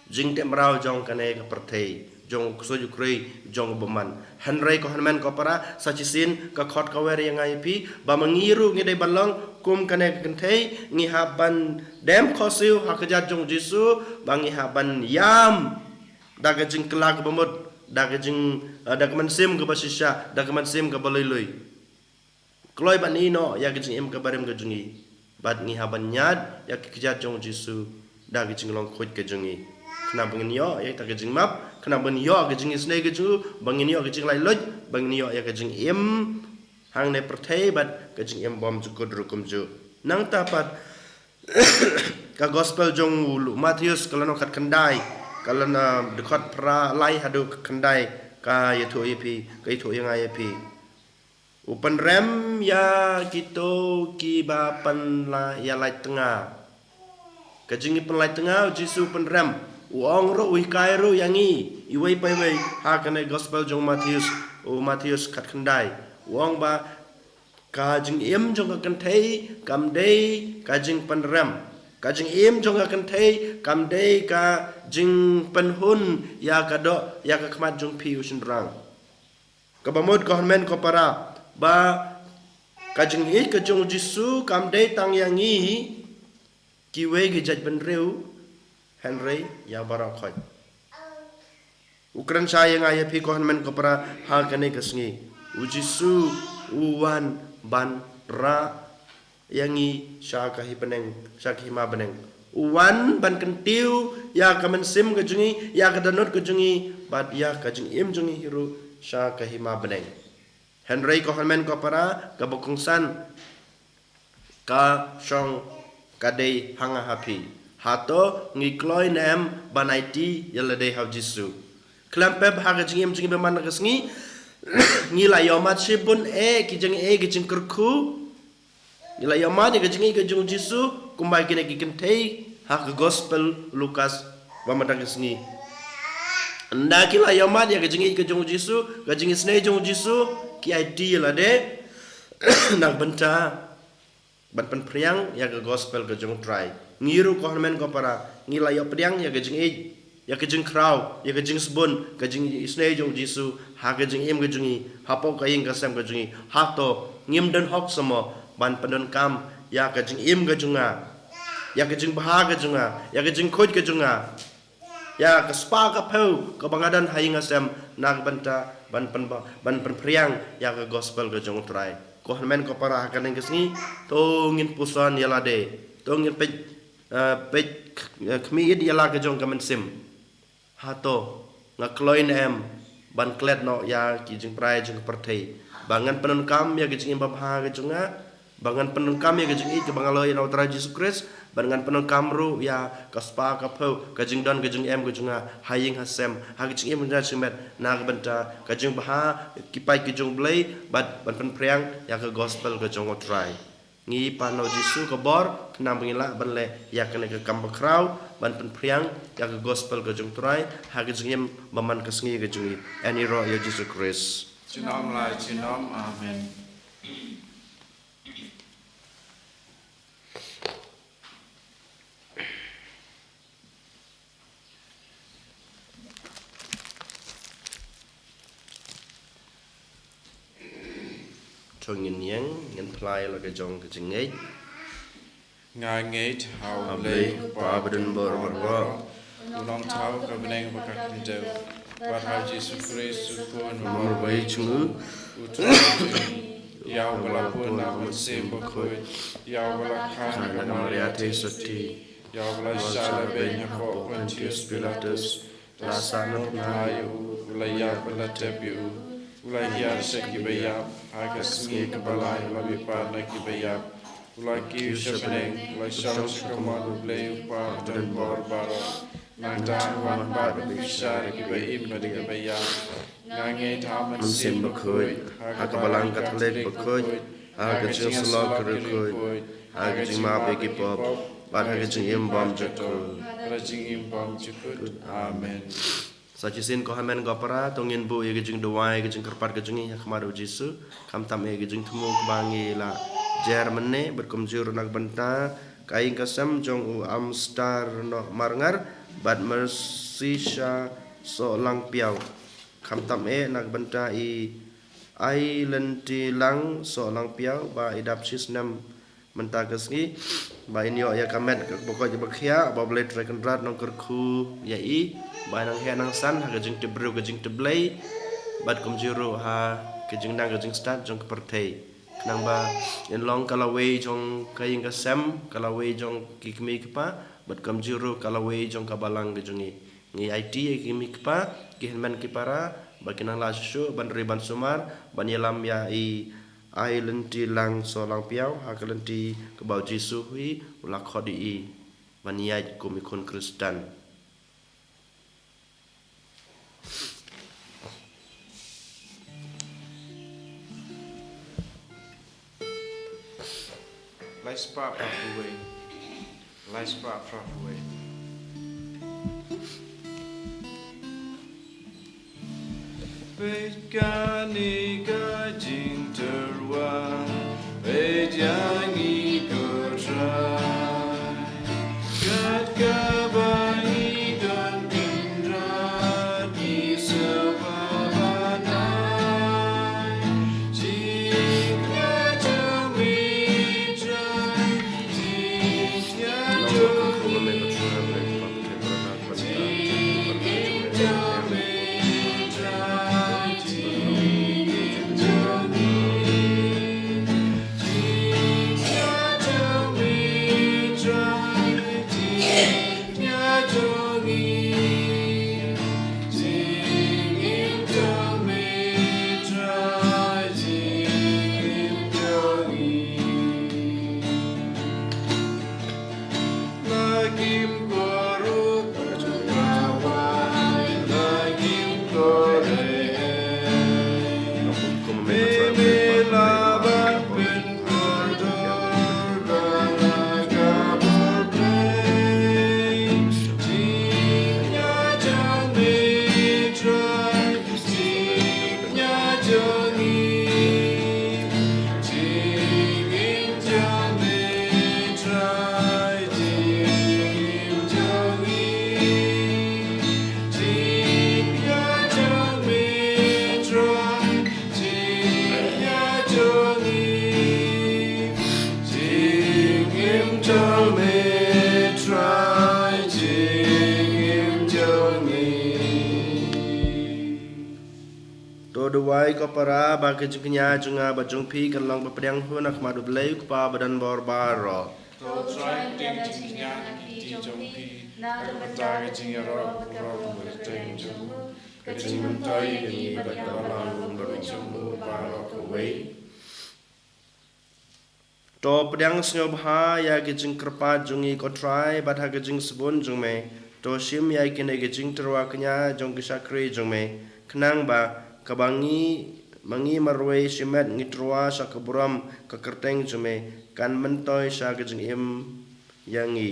jingteh mraw jong kane ka pyrthei, jong u ksuid u khrei jong u bymman. Hynrei ko hynmen ko para, sa shisien ka khot ka wer ïa nga ïa phi ba ma ngi ruh ngi dei ban long kum kane ka kynthei, ngi hap ban dem khohsiew ha ka kjat jong u Jisu, ba ngi hap ban ïam da ka jingkylla kaba mut, da ka jing, eh, da ka mynsiem kaba shisha, da ka mynsiem kaba lui lui. Kloi ban ïehnoh ïa ka jingim kaba rim ka jong ngi, bad ngi hap ban ñiad ïa ka kjat jong u Jisu da ka jinglong khuid ka jong ngi, khnang ba ngin ïoh ïa ka jingmap, khnang ba ngin ïoh ka jingisynei ka jong u, ba ngin ïoh ka jinglaitluid, ba ngin ïoh ïa ka jingim hangne pyrthei bad ka jingim bymjukut ruh kumjuh. Nangta pat, ka gospel jong u Lu-, Mathaios ka lynnong khatkhyndai, ka lynnong, ah, dkhot phra lai haduh khyndai, ka ïathuh ïa phi, ka ïathuh ïa nga ïa phi. U pynrem ïa kito kiba pynla-, ïalait tnga. Ka jingpynlait tnga, u Jisu u pynrem. U ong ruh, u hikai ruh ïa ngi iwei pa iwei ha kane gospel jong Mathaios, u Mathaios khatkhyndai. U ong ba ka jingim jong ka kynthei kam dei ka jingpynrem. Ka jingim jong ka kynthei kam dei ka jingpynhun ïa ka doh, ïa ka khmat jong phi u shynrang. Kaba mut ko hynmen ko para, ba ka jingïeit ka jong u Jisu kam dei tang ïa ngi kiwei ki jaitbynriew, hynrei ïa baroh khoit. U kren shai ïa nga ïa phi ko hynmen ko para ha kane ka sngi. U Jisu u wan ban rah ïa ngi sha ka hi bneng, sha ka hima bneng. U wan ban kyntiew ïa ka mynsiem ka jong ngi, ïa ka dohnud ka jong ngi, bad ïa ka jingim jong ngi hi ruh sha ka hima bneng. Hynrei ko hynmen ko para, kaba kongsan ka shong ka dei ha nga ha phi. Hato ngi kloi ne em ban aiti ïa lade ha u Jisu? Khlem pep ha ka jingim jong ngi ba man ka sngi, ngi la ïohmad shibun eh ki jingeh ki jingkyrkhu. Ngi la ïohmad ïa ka jingïeit ka jong u Jisu kumba kine ki kynthei ha ka gospel Lukas ba man ka sngi. Ynda ki la ïohmad ïa ka jingïeit ka jong u Jisu, ka jingisynei jong u Jisu, ki aiti ïa lade na ka bynta ban pynphriang ïa ka gospel ka jong u Trai. Ngi ruh ko hynmen ko para, ngi la ïoh pdiang ïa ka jingïeit, ïa ka jingkhraw, ïa ka jingsbun, ka jingisynei jong u Jisu ha ka jingim ka jong ngi, hapoh ka ïing ka sem ka jong ngi. Hato ngim don hok seh mo ban pyndonkam ïa ka jingim ka jong nga, ïa ka jingbha ka jong nga, ïa ka jingkhuid ka jong nga, ïa ka spah ka phew kaba nga don ha ïing ha sem, na ka bynta ban pyn-, ban pynphriang ïa ka gospel ka jong u Trai? Ko hynmen ko para, ha kane ka sngi, to ngin puson ïa lade, to ngin peit, eh, peit, eh, khmih ïa la ka jong ka mynsiem. Hato nga kloi ne em ban klet noh ïa ki jingpra jong ka pyrthei, ba ngan pyndonkam ïa ka jingim babha ka jong nga, ba ngan pyndonkam ïa ka jingïeit kaba nga la ïoh na u Trai Jisu Khrist, ba ngan pyndonkam ruh ïa ka spah ka phew, ka jingdon ka jingem ka jong nga ha ïing ha sem, ha ka jingim ka jingmet, na ka bynta ka jingbha, ki paid ka jong u Blei, bad ban pynphriang ïa ka gospel ka jong u Trai. Ngi pan na u Jisu ka bor khnang ba ngin lah ban leh ïa kane ka kam bakhraw ban pynphriang ïa ka gospel ka jong u Trai ha ka jingim ba man ka sngi ka jong ngi. Ïaroh ïa u Jisu Khrist. Junom la junom. Amen. To ngin ïeng, ngin phla ïa la ka jong ka jingngeit. Nga ngeit ha u Blei, u Kpa badonbor baroh, u nongthaw ka bneng bad ka khyndew, bad ha u Jisu Khrist u Khun u myrwei jong u, u Trai jong ngi, ïa uba la pun na u Mynsiem Bakhuid, ïa uba la kha na ka Maria Theisotti, ïa uba la shah la beiñ hapoh Pontius Pilatus, la sahnarphna ïa u, u la ïap bad la tep ïa u, u la hiar sha kiba ïap, ha ka sngi kaba lai u la mihpat na kiba ïap, u la kiew sha bneng, u la shong sha kamon u Blei u Kpa badonbor baroh. Nangta un wan bat ban bishar ïa kiba im bad kiba ïap. Nga ngeit ha u Mynsiem Bakhuid, ha ka Balang Katholik bakhuid, ha ka jingïasyllok ki riewkhuid, ha ka jingmap ïa ki pop, bad ha ka jingim bymjukut. Ha ka jingim bymjukut. Amen. Sa shisien ko hynmen ko para, to ngin buh ïa ka jingduwai, ka jingkyrpad ka jong ngi ha khmat u Jisu, khamtam ïa ka jingthmu kaba ngi la jer mynne, bad kumjuh ruh na ka bynta ka ïing ka sem jong u Amstar Noh Marngar, bad Mersisha Sohlangpiaw. Khamtam eh na ka bynta i Ailyntilang Sohlangpiaw ba i dap shisnem mynta ka sngi. Ba in ïoh ïa ka met kaba koit kaba khiah, ba U Blei Trai Kynrad un kyrkhu ïa i, ba i nang heh nang san ha ka jingtip briew ka jingtip Blei, bad kumjuh ruh ha ka jingnang ka jingstad jong ka pyrthei. Khnang ba in long ka lawei jong ka ïing ka sem, ka lawei jong ki kmie ki kpa, bad kumjuh ruh ka lawei jong ka balang ka jong i. Ngi aiti ïa ki kmie ki kpa, ki hynmen ki para, ba kin nang lah shuh shuh ban ri ban sumar, ban ïalam ïa i Ailyntilang Sohlangpiaw ha ka lynti kaba U Jisu hi u la khot ïa i ban ïaid kum i khun Khristan. Lai spah phra phew wei. Lai spah phra phew wei. Peit kane ka jingtyrwa, peit ïa ngi ko Trai. Kat kaba ngi don Kynrad, ngi sngewbha ban ai jingkyrkhu jong me Trai, jingkyrkhu jong me Trai. To duwai ko para ba ka jingkñia jong nga bad jong phi kan long ba pdiang hun ha khmat U Blei U Kpa badonbor baroh. To Trai, pdiang jingkñia na ki kti jong phi na ka bynta ka jingïaroh baroh ka kyrteng jong u, ka jingmyntoi ïa ngi bad ka balang baroh jong u baroh kawei. To pdiang sngewbha ïa ki jingkyrpad jong ngi ko Trai bad ha ka jingsbun jong me. To shim ïa kine ki jingtyrwa kñia jong ki shakri jong me, khnang ba kaba ngi, ma ngi marwei shimet ngi tyrwa sha ka burom ka kyrteng jong me, kan myntoi sha ka jingim ïa ngi.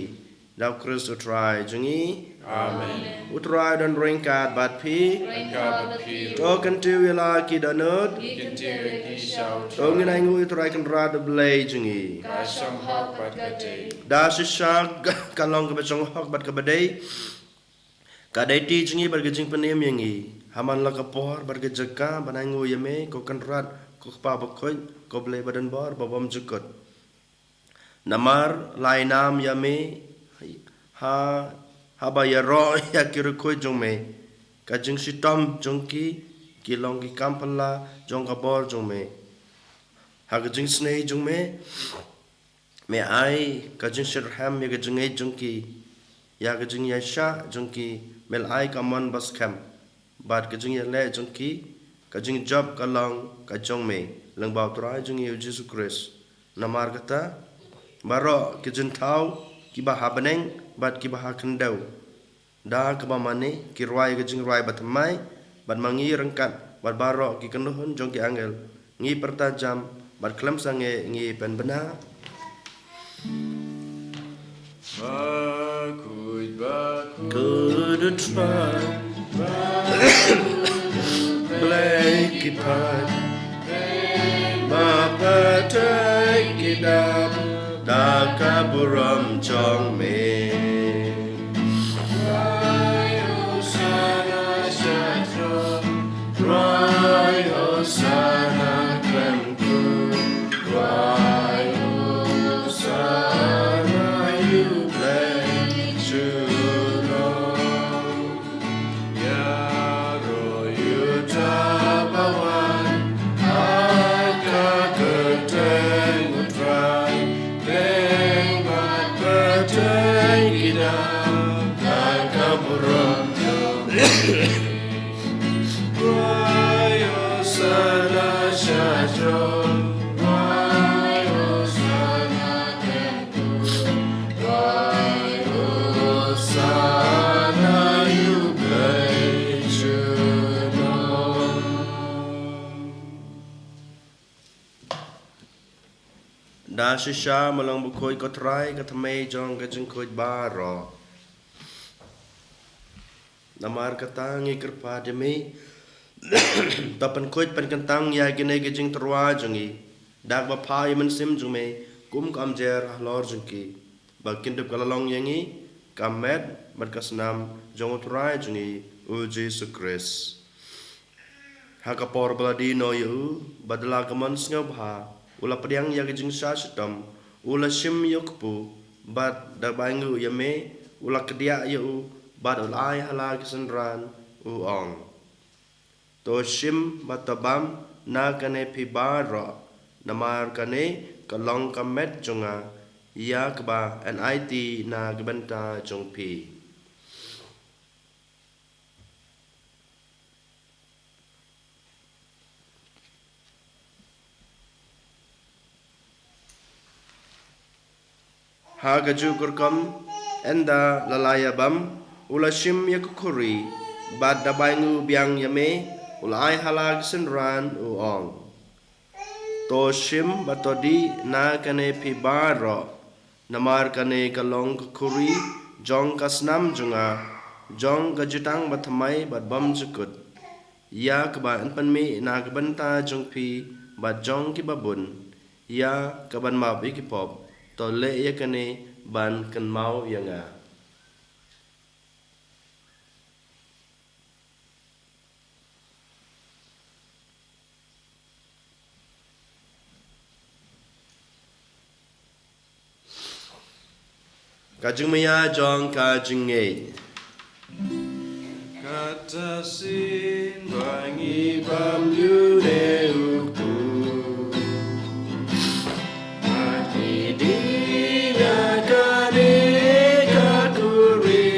Da U Khrist U Trai jong ngi. Amen. U Trai don ryngkat bad phi. Ryngkat bad phi. To kyntiew ïa la ki dohnud. Ngi kyntiew ïa ki sha U Trai. To ngin ainguh ïa U Trai Kynrad U Blei jong ngi. Ka shong hok bad ka dei. Da shisha ka long kaba shong hok bad kaba dei. Ka dei kti jong ngi bad ka jingpynim ïa ngi ha man la ka por bad ka jaka ban ainguh ïa me ko Kynrad, ko Kpa bakhuid, ko Blei badonbor babymjukut. Namar la ai nam ïa me ha, haba ïaroh ïa ki riewkhuid jong me. Ka jingshitom jong ki, ki long ki kam phylla jong ka bor jong me. Ha ka jingsnei jong me, me ai ka jingshitrhem ïa ka jingngeit jong ki. Ïa ka jingïaishah jong ki me la ai ka mon baskhem. Bad ka jingïaleh jong ki, ka jingjop ka long ka jong me, lyngba U Trai jong ngi U Jisu Khrist. Namar kata, baroh ki jingthaw kiba ha bneng bad kiba ha khyndew, da kaba mane ki rwai ka jingrwai bathymmai, bad ma ngi ryngkat bad baroh ki kynhun jong ki angel, ngi pyrta jam bad khlem sangeh ngi pynbna. Bakhuid, bakhuid, ko Trai, bakhuid, Blei ki paid, ba pyrthei ki dap da ka burom jong me. Shisha, me long bakhuid, ko Trai, ka thymmei jong ka jingkhuid baroh. Namar kata ngi kyrpad ïa me, to pynkhuid pynkyntang ïa kine ki jingtyrwa jong ngi da kaba phah ïa u Mynsiem jong me kum ka umjer halor jong ki, ba kin dup ka la long ïa ngi ka met bad ka snam jong u Trai jong ngi u Jisu Khrist. Ha ka por ba la die noh ïa u, bad da la ka mon sngewbha, u la pdiang ïa ka jingshah shitom, u la shim ïa u kpu, bad da bai nguh ïa me, u la kdiah ïa u, bad u la ai ha la ki synran, u ong: To shim bad to bam na kane phi baroh, namar kane ka long ka met jong nga, ïa kaba yn aiti na ka bynta jong phi. Ha kajuh ka rukom, ynda la la ïa bam, u la shim ïa ka khuri, bad da bai nguh biang ïa me, u la ai ha la ki synran, u ong: To shim bad to dih na kane phi baroh, namar kane ka long ka khuri jong ka snam jong nga, jong ka jutang bathymmai bad bymjukut, ïa kaba yn pynmih na ka bynta jong phi bad jong kiba bun, ïa kaban map ïa ki pop. To leh ïa kane ban kynmaw ïa nga. Ka jingmaïa jong ka jingngeit. Kata sien ba ngi bam ïa une u kpu, ba ngi dih na kane ka khuri,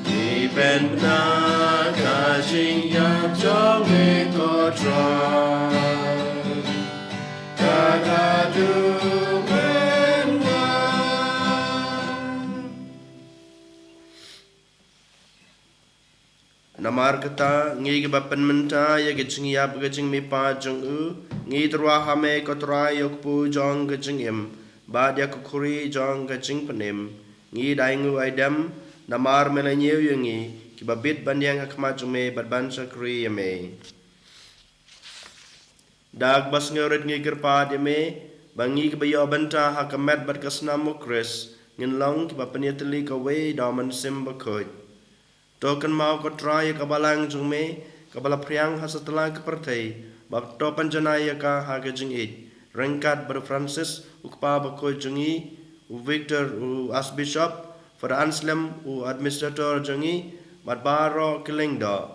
ngi pynbna ka jingïap jong me, ko Trai. Ka la dum mynta. Namar kata, ngi kiba pynmynta ïa ka jingïap ka jingmihpat jong u, ngi tyrwa ha me, ko Trai, ïa u kpu jong ka jingim, bad ïa ka khuri jong ka jingpynim. Ngi dei nguh ai dem, namar me la ñiew ïa ngi, kiba bit ban ïeng ha khmat jong me bad ban shakri ïa me. Da kaba sngewrit ngi kyrpad ïa me, ba ngi kiba ïoh bynta ha ka met bad ka snam u Khrist, ngin long kiba pynïatylli kawei da u Mynsiem Bakhuid. To kynmaw, ko Trai, ïa ka balang jong me, kaba la phriang ha satlak ka pyrthei, bad to pynjanai ïa ka ha ka jingïeit, ryngkat bad u Francis, u kpa bakhuid jong ngi, u Victor, u Archbishop, Father Anselm, u administrator jong ngi, bad baroh ki lyngdoh.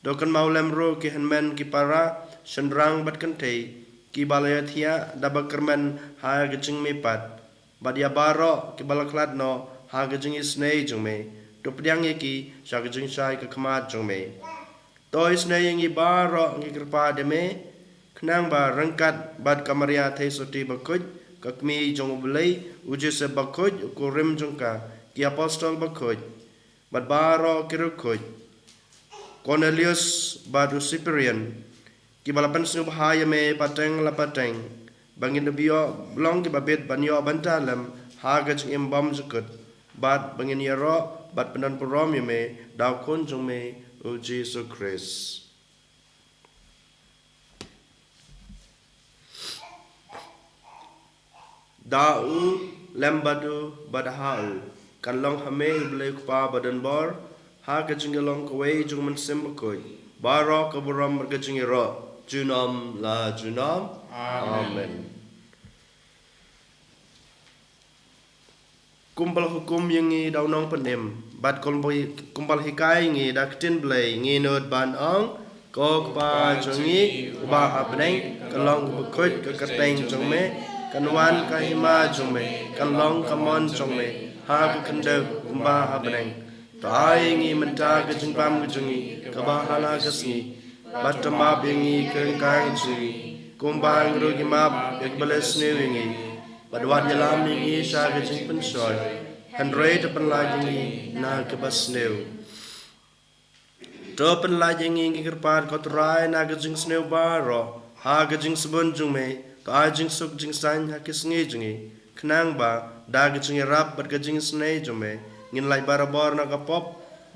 To kynmaw lem ruh ki hynmen ki para, shynrang bad kynthei, kiba la ïathiah da ba kyrmen ha ka jingmihpat, bad ïa baroh kiba la khlad noh ha ka jingisynei jong me. To pdiang ïa ki sha ka jingshai ka khmat jong me. To isynei ïa ngi baroh, ngi kyrpad ïa me, khnang ba ryngkat bad ka Maria Theisotti Bakhuid, ka Kmie jong u Blei, u Joseph Bakhuid, u kurim jong ka, ki apostol bakhuid, bad baroh ki riewkhuid, Cornelius bad u Cyprian, kiba la pynsngewbha ïa me pateng la pateng, ba ngin ïoh long kiba bit ban ïoh bynta lem ha ka jingim bymjukut, bad ba ngin ïaroh bad pyndonburom ïa me da u Khun jong me, u Jisu Khrist. Da u, lem bad u, bad ha u, kan long ha me u Blei u Kpa badonbor, ha ka jingïalong kawei jong u Mynsiem Bakhuid, baroh ka burom bad ka jingïaroh, junom la junom. Amen. Amen. Kumba la hukum ïa ngi da u Nongpynim, bad kumba, kumba la hikai ïa ngi da ka ktien Blei, ngin nud ban ong: Ko Kpa jong ngi uba ha bneng, ka long kaba khuid ka kyrteng jong me, kan wan ka hima jong me, kan long ka mon jong me, ha ka khyndew kumba ha bneng. To ai ïa ngi mynta ka jingbam ka jong ngi kaba ha la ka sngi, bad to map ïa ngi ki ryngkang jong ngi, kumba ngi ruh ngi map ïa kiba leh sniew ïa ngi. Bad wat ïalam ïa ngi sha ka jingpynshoi, hynrei to pynlait ïa ngi na kaba sniew. To pynlait ïa ngi, ngi kyrpad ko Trai, na ka jingsniew baroh, ha ka jingsbun jong me, To ai jingsuk jingsaiñ ha ki sngi jong ngi, khnang ba da ka jingïarap bad ka jingisynei jong me, ngin lait barabor na ka pop,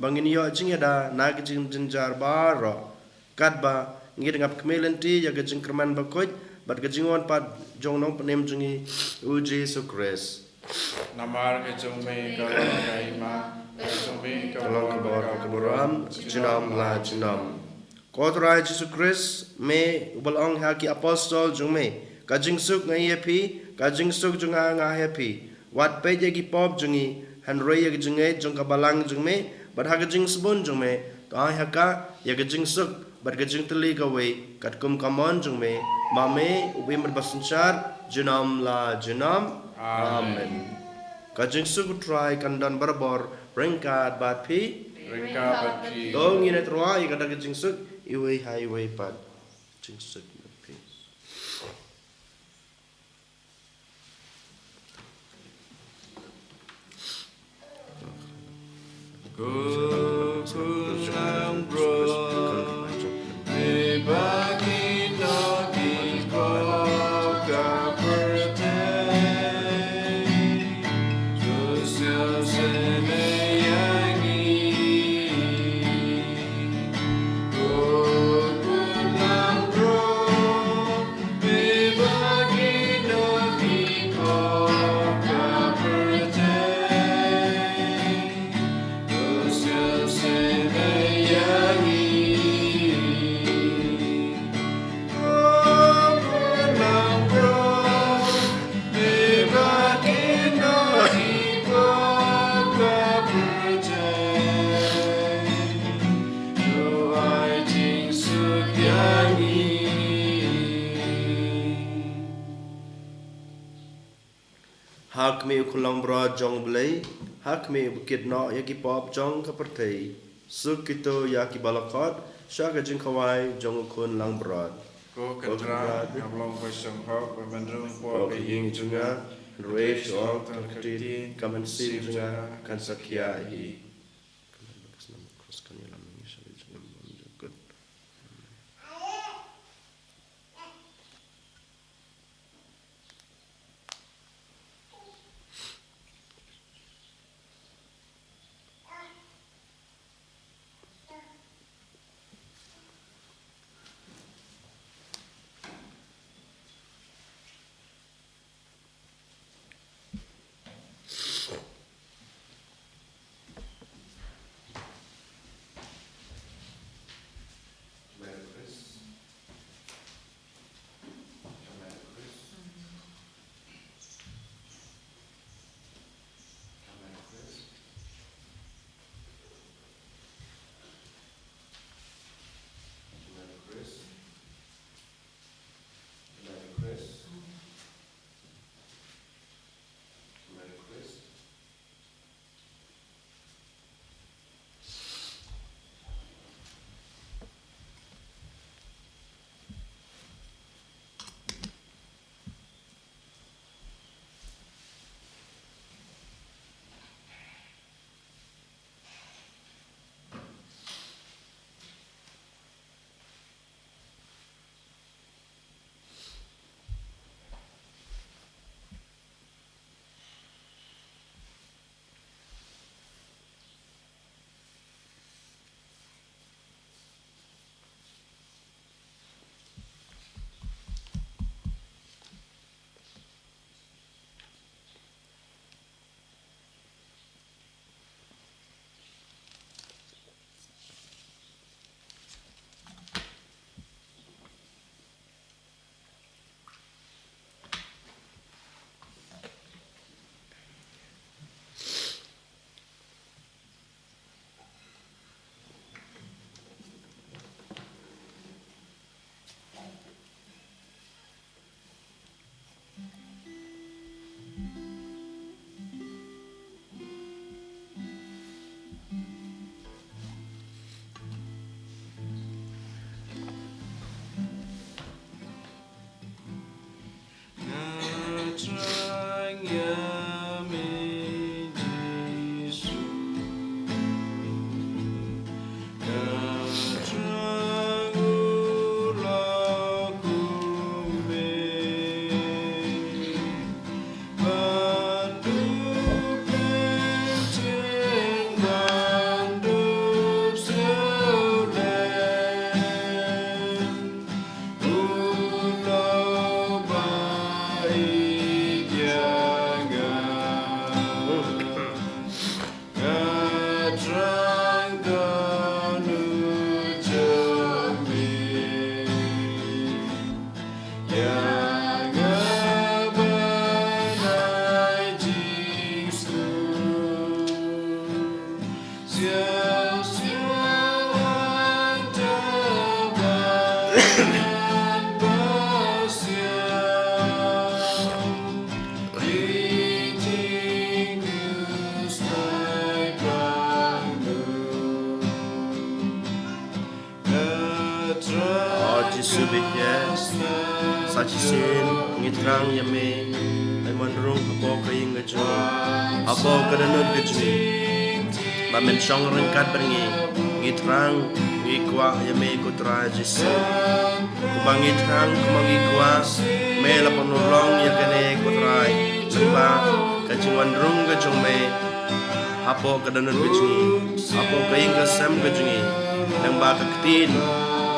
ba ngin ïoh jingïada na ka jingjynjar baroh. Katba ngi dang ap khmih lynti ïa ka jingkyrmen bakhuid bad ka jingwan pat jong u Nongpynim jong ngi, u Jisu Khrist. Namar ka jong me ka long ka hima, ka jong me ka long ka bor ka burom, junom la junom. Ko Trai Jisu Khrist, me uba la ong ha ki apostol jong me, ka jingsuk nga ai ïa phi, ka jingsuk jong nga nga ai ïa phi. Wat peit ïa ki pop jong ngi, hynrei ïa ka jingngeit jong ka balang jong me, bad ha ka jingsbun jong me, to ai ha ka ïa ka jingsuk bad ka jingtylli kawei, katkum ka mon jong me, ma me u Blei ba synshar junom la junom. Amen. Amen. Ka jingsuk u Trai kan don barabor ryngkat bad phi. Ryngkat bad phi. To ngin ïatreilang ïa kata ka jingsuk iwei ha iwei pat. Jingsuk bad phi. Ko Khun Langbrot, me ba ki nongkynrad ka pyrthei, to sngewsih me ïa ngi. Ko Khun Langbrot, Ha khmih u Khun Langbrot jong u Blei, ha khmih uba kit noh ïa ki pop jong ka pyrthei. Suk kito ïa kiba la khot sha ka jingkhawai jong u Khun Langbrot. Ko Kynrad, ngam long ba shong hok ba men rung hapoh ka ïing jong nga, hynrei shu ong tang ka ktien, ka mynsiem jong nga kan sa khia hi. O Jisu bad ïa, sa shisien ngi thrang ïa me, ban wan rung hapoh ka ïing ka jong ngi, hapoh ka dohnud ka jong ngi. Ba men shong ryngkat bad ngi, ngi thrang, ngi kwah ïa me ko Trai Jisu. Kumba ngi thrang, kumba ngi kwah, me la pynurlong ïa kane ko Trai. Lyngba ka jingwan rung ka jong me hapoh ka dohnud ka jong ngi, hapoh ka ïing ka sem ka jong ngi. Lyngba ka ktien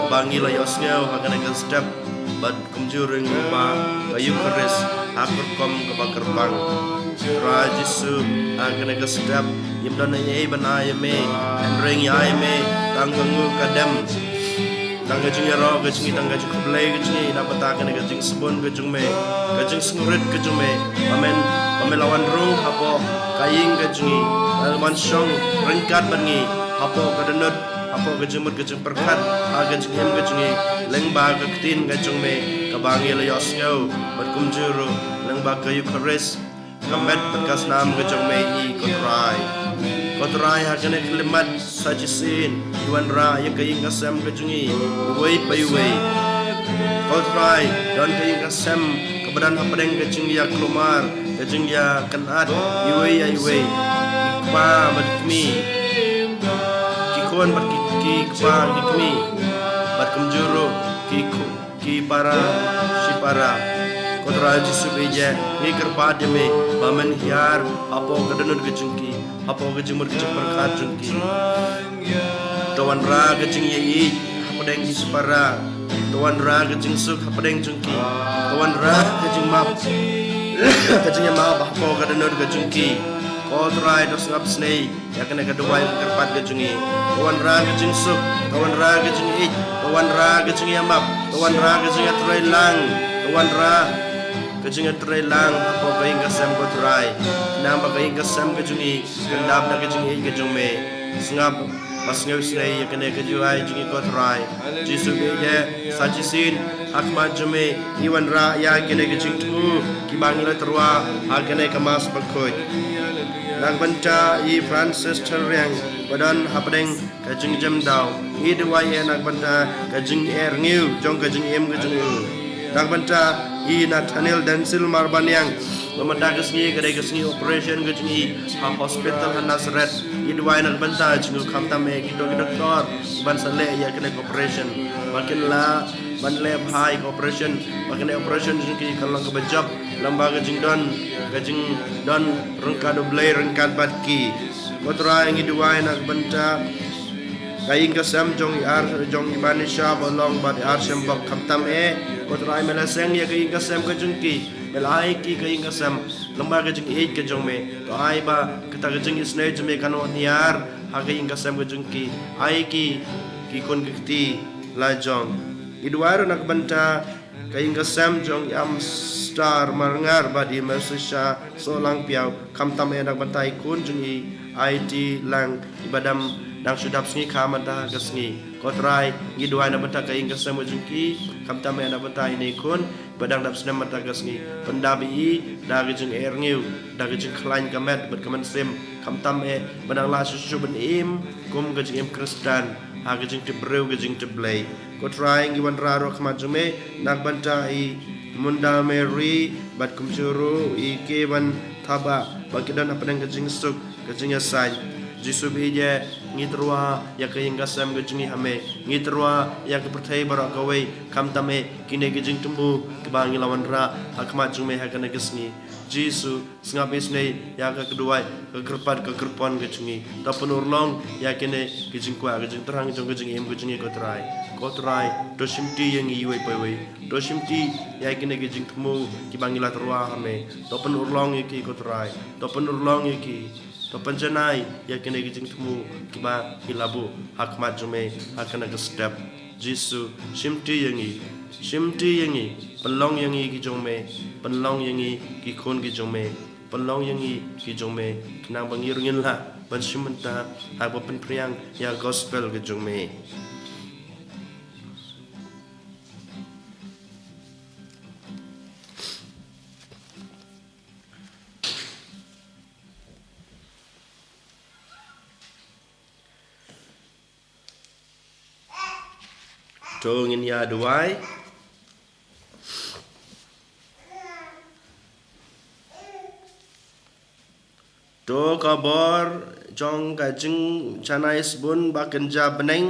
kaba ngi la ïohsngew ha kane ka step, bad kumjuh ruh lyngba ka Eukharist ha ka rukom kaba kyrpang. Trai Jisu, ha kane ka step ngim don ei ei ban ai ïa me, hynrei ngi ai ïa me tang ka nguh ka dem, tang ka jingïaroh ka jong ngi, tang ka jingkhublei ka jong ngi na ka bynta kane ka jingsbun ka jong me, ka jingsngewrit ka jong me. Ba men, ba men la wan rung hapoh ka ïing ka jong ngi, ban wan shong ryngkat bad ngi hapoh ka dohnud, hapoh ka jingmut ka jingpyrkhat, ha ka jingim ka jong ngi. Lyngba ka ktien ka jong me kaba ngi la ïohsngew, bad kumjuh ruh lyngba ka Eukharist, ka met bad ka snam ka jong me hi ko Trai. Ko Trai, ha kane ka khyllipmat sa shisien ngi wanrah ïa ka ïing ka sem ka jong ngi, iwei pa iwei. Ko Trai, don ka ïing ka sem kaba don hapdeng ka jingïakulmar, ka jingïakynad, iwei ïa iwei, ki kpa bad ki kmie, ki khun bad ki, ki kpa ki kmie, bad kumjuh ruh ki khu-, ki para shipara. Ko Trai Jisu bad ïa, ngi kyrpad ïa me ba men hiar hapoh ka dohnud ka jong ki, hapoh ka jingmut ka jingpyrkhat jong ki. To wanrah ka jingïaieit hapdeng ki shipara. To wanrah ka jingsuk hapdeng jong ki. To wanrah ka jingmap, ka jingïamap hapoh ka dohnud ka jong ki. Ko Trai, to sngap snei ïa kane ka duwai ka kyrpad ka jong ngi. To wanrah ka jingsuk, to wanrah ka jingïeit, to wanrah ka jingïamap, to wanrah ka jingïatreilang, to wanrah ka jingïatreilang hapoh ka ïing ka sem ko Trai. Namar ba ka ïing ka sem ka jong ngi kan dap da ka jingïeit ka jong me. Sngap, ba sngewsynei ïa kane ka duwai jong ngi ko Trai. Jisu bad ïa, sa shisien ha khmat jong me ngi wanrah ïa kine ki jingthmu kiba ngi la tyrwa ha kane ka Mass bakhuid. Na ka bynta i Francis Tharriang ba don hapdeng ka jingjemdaw, ngi duwai ïa na ka bynta ka jingïarngiu jong ka jingim ka jong u. Na ka bynta i Nathaniel Denzil Marbaniang, ba mynta ka sngi ka dei ka sngi operation ka jong i ha hospital ha Nazareth. Ngi duwai na ka bynta jong u, khamtam eh kito ki doktor ban sa leh ïa kane ka operation, ba kin lah ban leh bha ïa ka operation, ba kane ka operation jong ki kan long kaba jop lyngba ka jingdon, ka jingdon ryngkat U Blei ryngkat bad ki. Ko Trai, ngi duwai na ka bynta ka ïing ka sem jong i ar, jong i Banisha Bawlong bad i ar Shembok, khamtam eh ko Trai me la seng ïa ka ïing ka sem ka jong ki, me la ai ki ka ïing ka sem lyngba ka jingïeit ka jong me. To ai ba kata ka jingisynei jong me kan wan hiar ha ka ïing ka sem ka jong ki. Ai ki ki khun ki kti la jong. Ngi duwai ruh na ka bynta ka ïing ka sem jong i Amstar Marngar bad i Mersisha Sohlangpiaw, khamtam eh na ka bynta i khun jong i Aiti Lang, iba dang, dang shu dap sngi kha mynta ka sngi. Ko Trai, ngi duwai na ka bynta ka ïing ka sem ka jong ki, khamtam eh na ka bynta ine i khun ba dang dap snem mynta ka sngi. Pyndap ïa i da ka jingïarngiu, da ka jingkhlaiñ ka met bad ka mynsiem, khamtam eh ba dang lah shuh shuh ban im kum ka jingim Khristan ha ka jingtip briew ka jingtip Blei. Ko Trai, ngi wanrah ruh ha khmat jong me na ka bynta i Munda Mary bad kumjuh ruh i Kevin Thabah ba ki don hapdeng ka jingsuk ka jingïasaid. Jisu bad ïa, ngi tyrwa ïa ka ïing ka sem ka jong ngi ha me. Ngi tyrwa ïa ka pyrthei baroh kawei, khamtam eh kine ki jingthmu kiba ngi la wanrah ha khmat jong me ha kane ka sngi. Jisu, sngap isynei ïa ka duwai, ka kyrpad, ka kyrpon ka jong ngi. To pynurlong ïa kine ki jingkwah, ki jingthrang jong ka jingim ka jong ngi ko Trai. Ko Trai, to shimti ïa ngi iwei pa iwei. To shimti ïa kine ki jingthmu kiba ngi la tyrwa ha me. To pynurlong ïa ki ko Trai. To pynurlong ïa ki. To pynjanai ïa kine ki jingthmu kiba ngi la buh ha khmat jong me ha kane ka step. Jisu, shimti ïa ngi, shimti ïa ngi, pynlong ïa ngi ki jong me, pynlong ïa ngi ki khun ki jong me, pynlong ïa ngi ki jong me, khnang ba ngi ruh ngin lah ban shim bynta ha kaba pynphriang ïa ka gospel ka jong me. To ngin ïa duwai. To ka bor jong ka jingshaniah sbun ba kynja bneng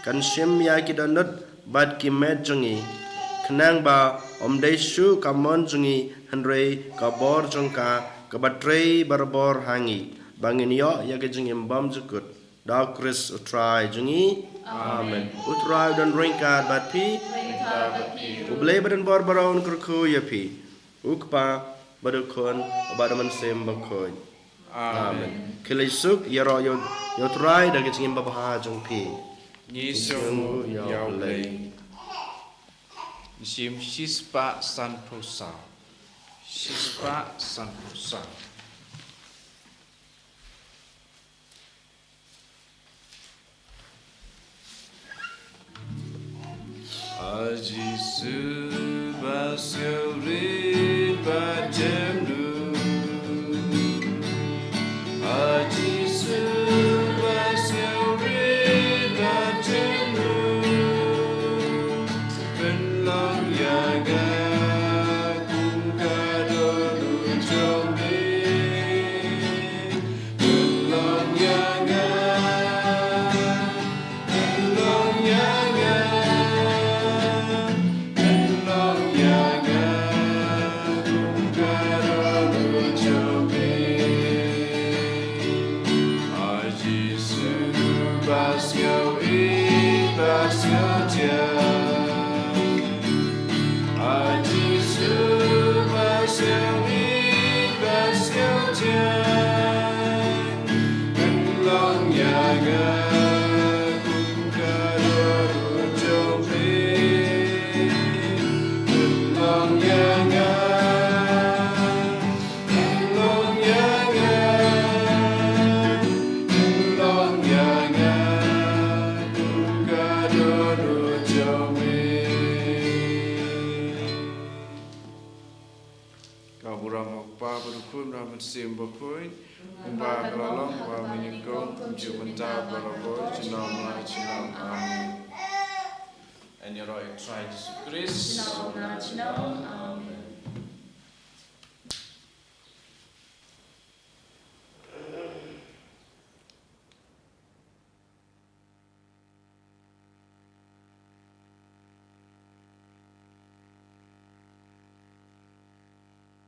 kan shim ïa ki dohnud bad ki met jong ngi, khnang ba ym dei shuh ka mon jong ngi hynrei ka bor jong ka kaba trei barabor ha ngi, ba ngin ïoh ïa ka jingim bymjukut. Da u Khrist u Trai jong ngi. Amen. U Trai u don ryngkat bad phi. U Blei ba don bor baroh un kyrkhu ïa phi. U Kpa bad u Khun bad u Mynsiem Bakhuid. Amen. Khublei shibun, ïaroh ïa u Trai da ka jingim babha jong phi. Ngi sngewnguh ïa u Blei. Mynsiem shispah sanphew saw. Shispah sanphew saw. A Jisu ba sngewrit bad jemnud. A Jisu ba sngewrit bad jemnud. Pynlong ïa nga kum ka dohnud jong me. Pynlong ïa nga, pynlong ïa nga, pynlong ïa nga, kum ka dohnud jong me. A Jisu ba sngewrit ba sngewjam. A Jisu ba sngewrit ba sngewjam. Pynlong ïa nga kum ka dohnud jong me. Pynlong ïa nga. Pynlong ïa nga, pynlong ïa nga, kum ka dohnud jong me. Ka burom ha u Kpa bad u Khun bad u Mynsiem Bakhuid, kumba ka la long, kumba mynnyngkong, kumjuh mynta, barabor, junom la junom. Amen. Yn ïaroh ïa u Trai Jisu Khrist. Junom la junom. Amen.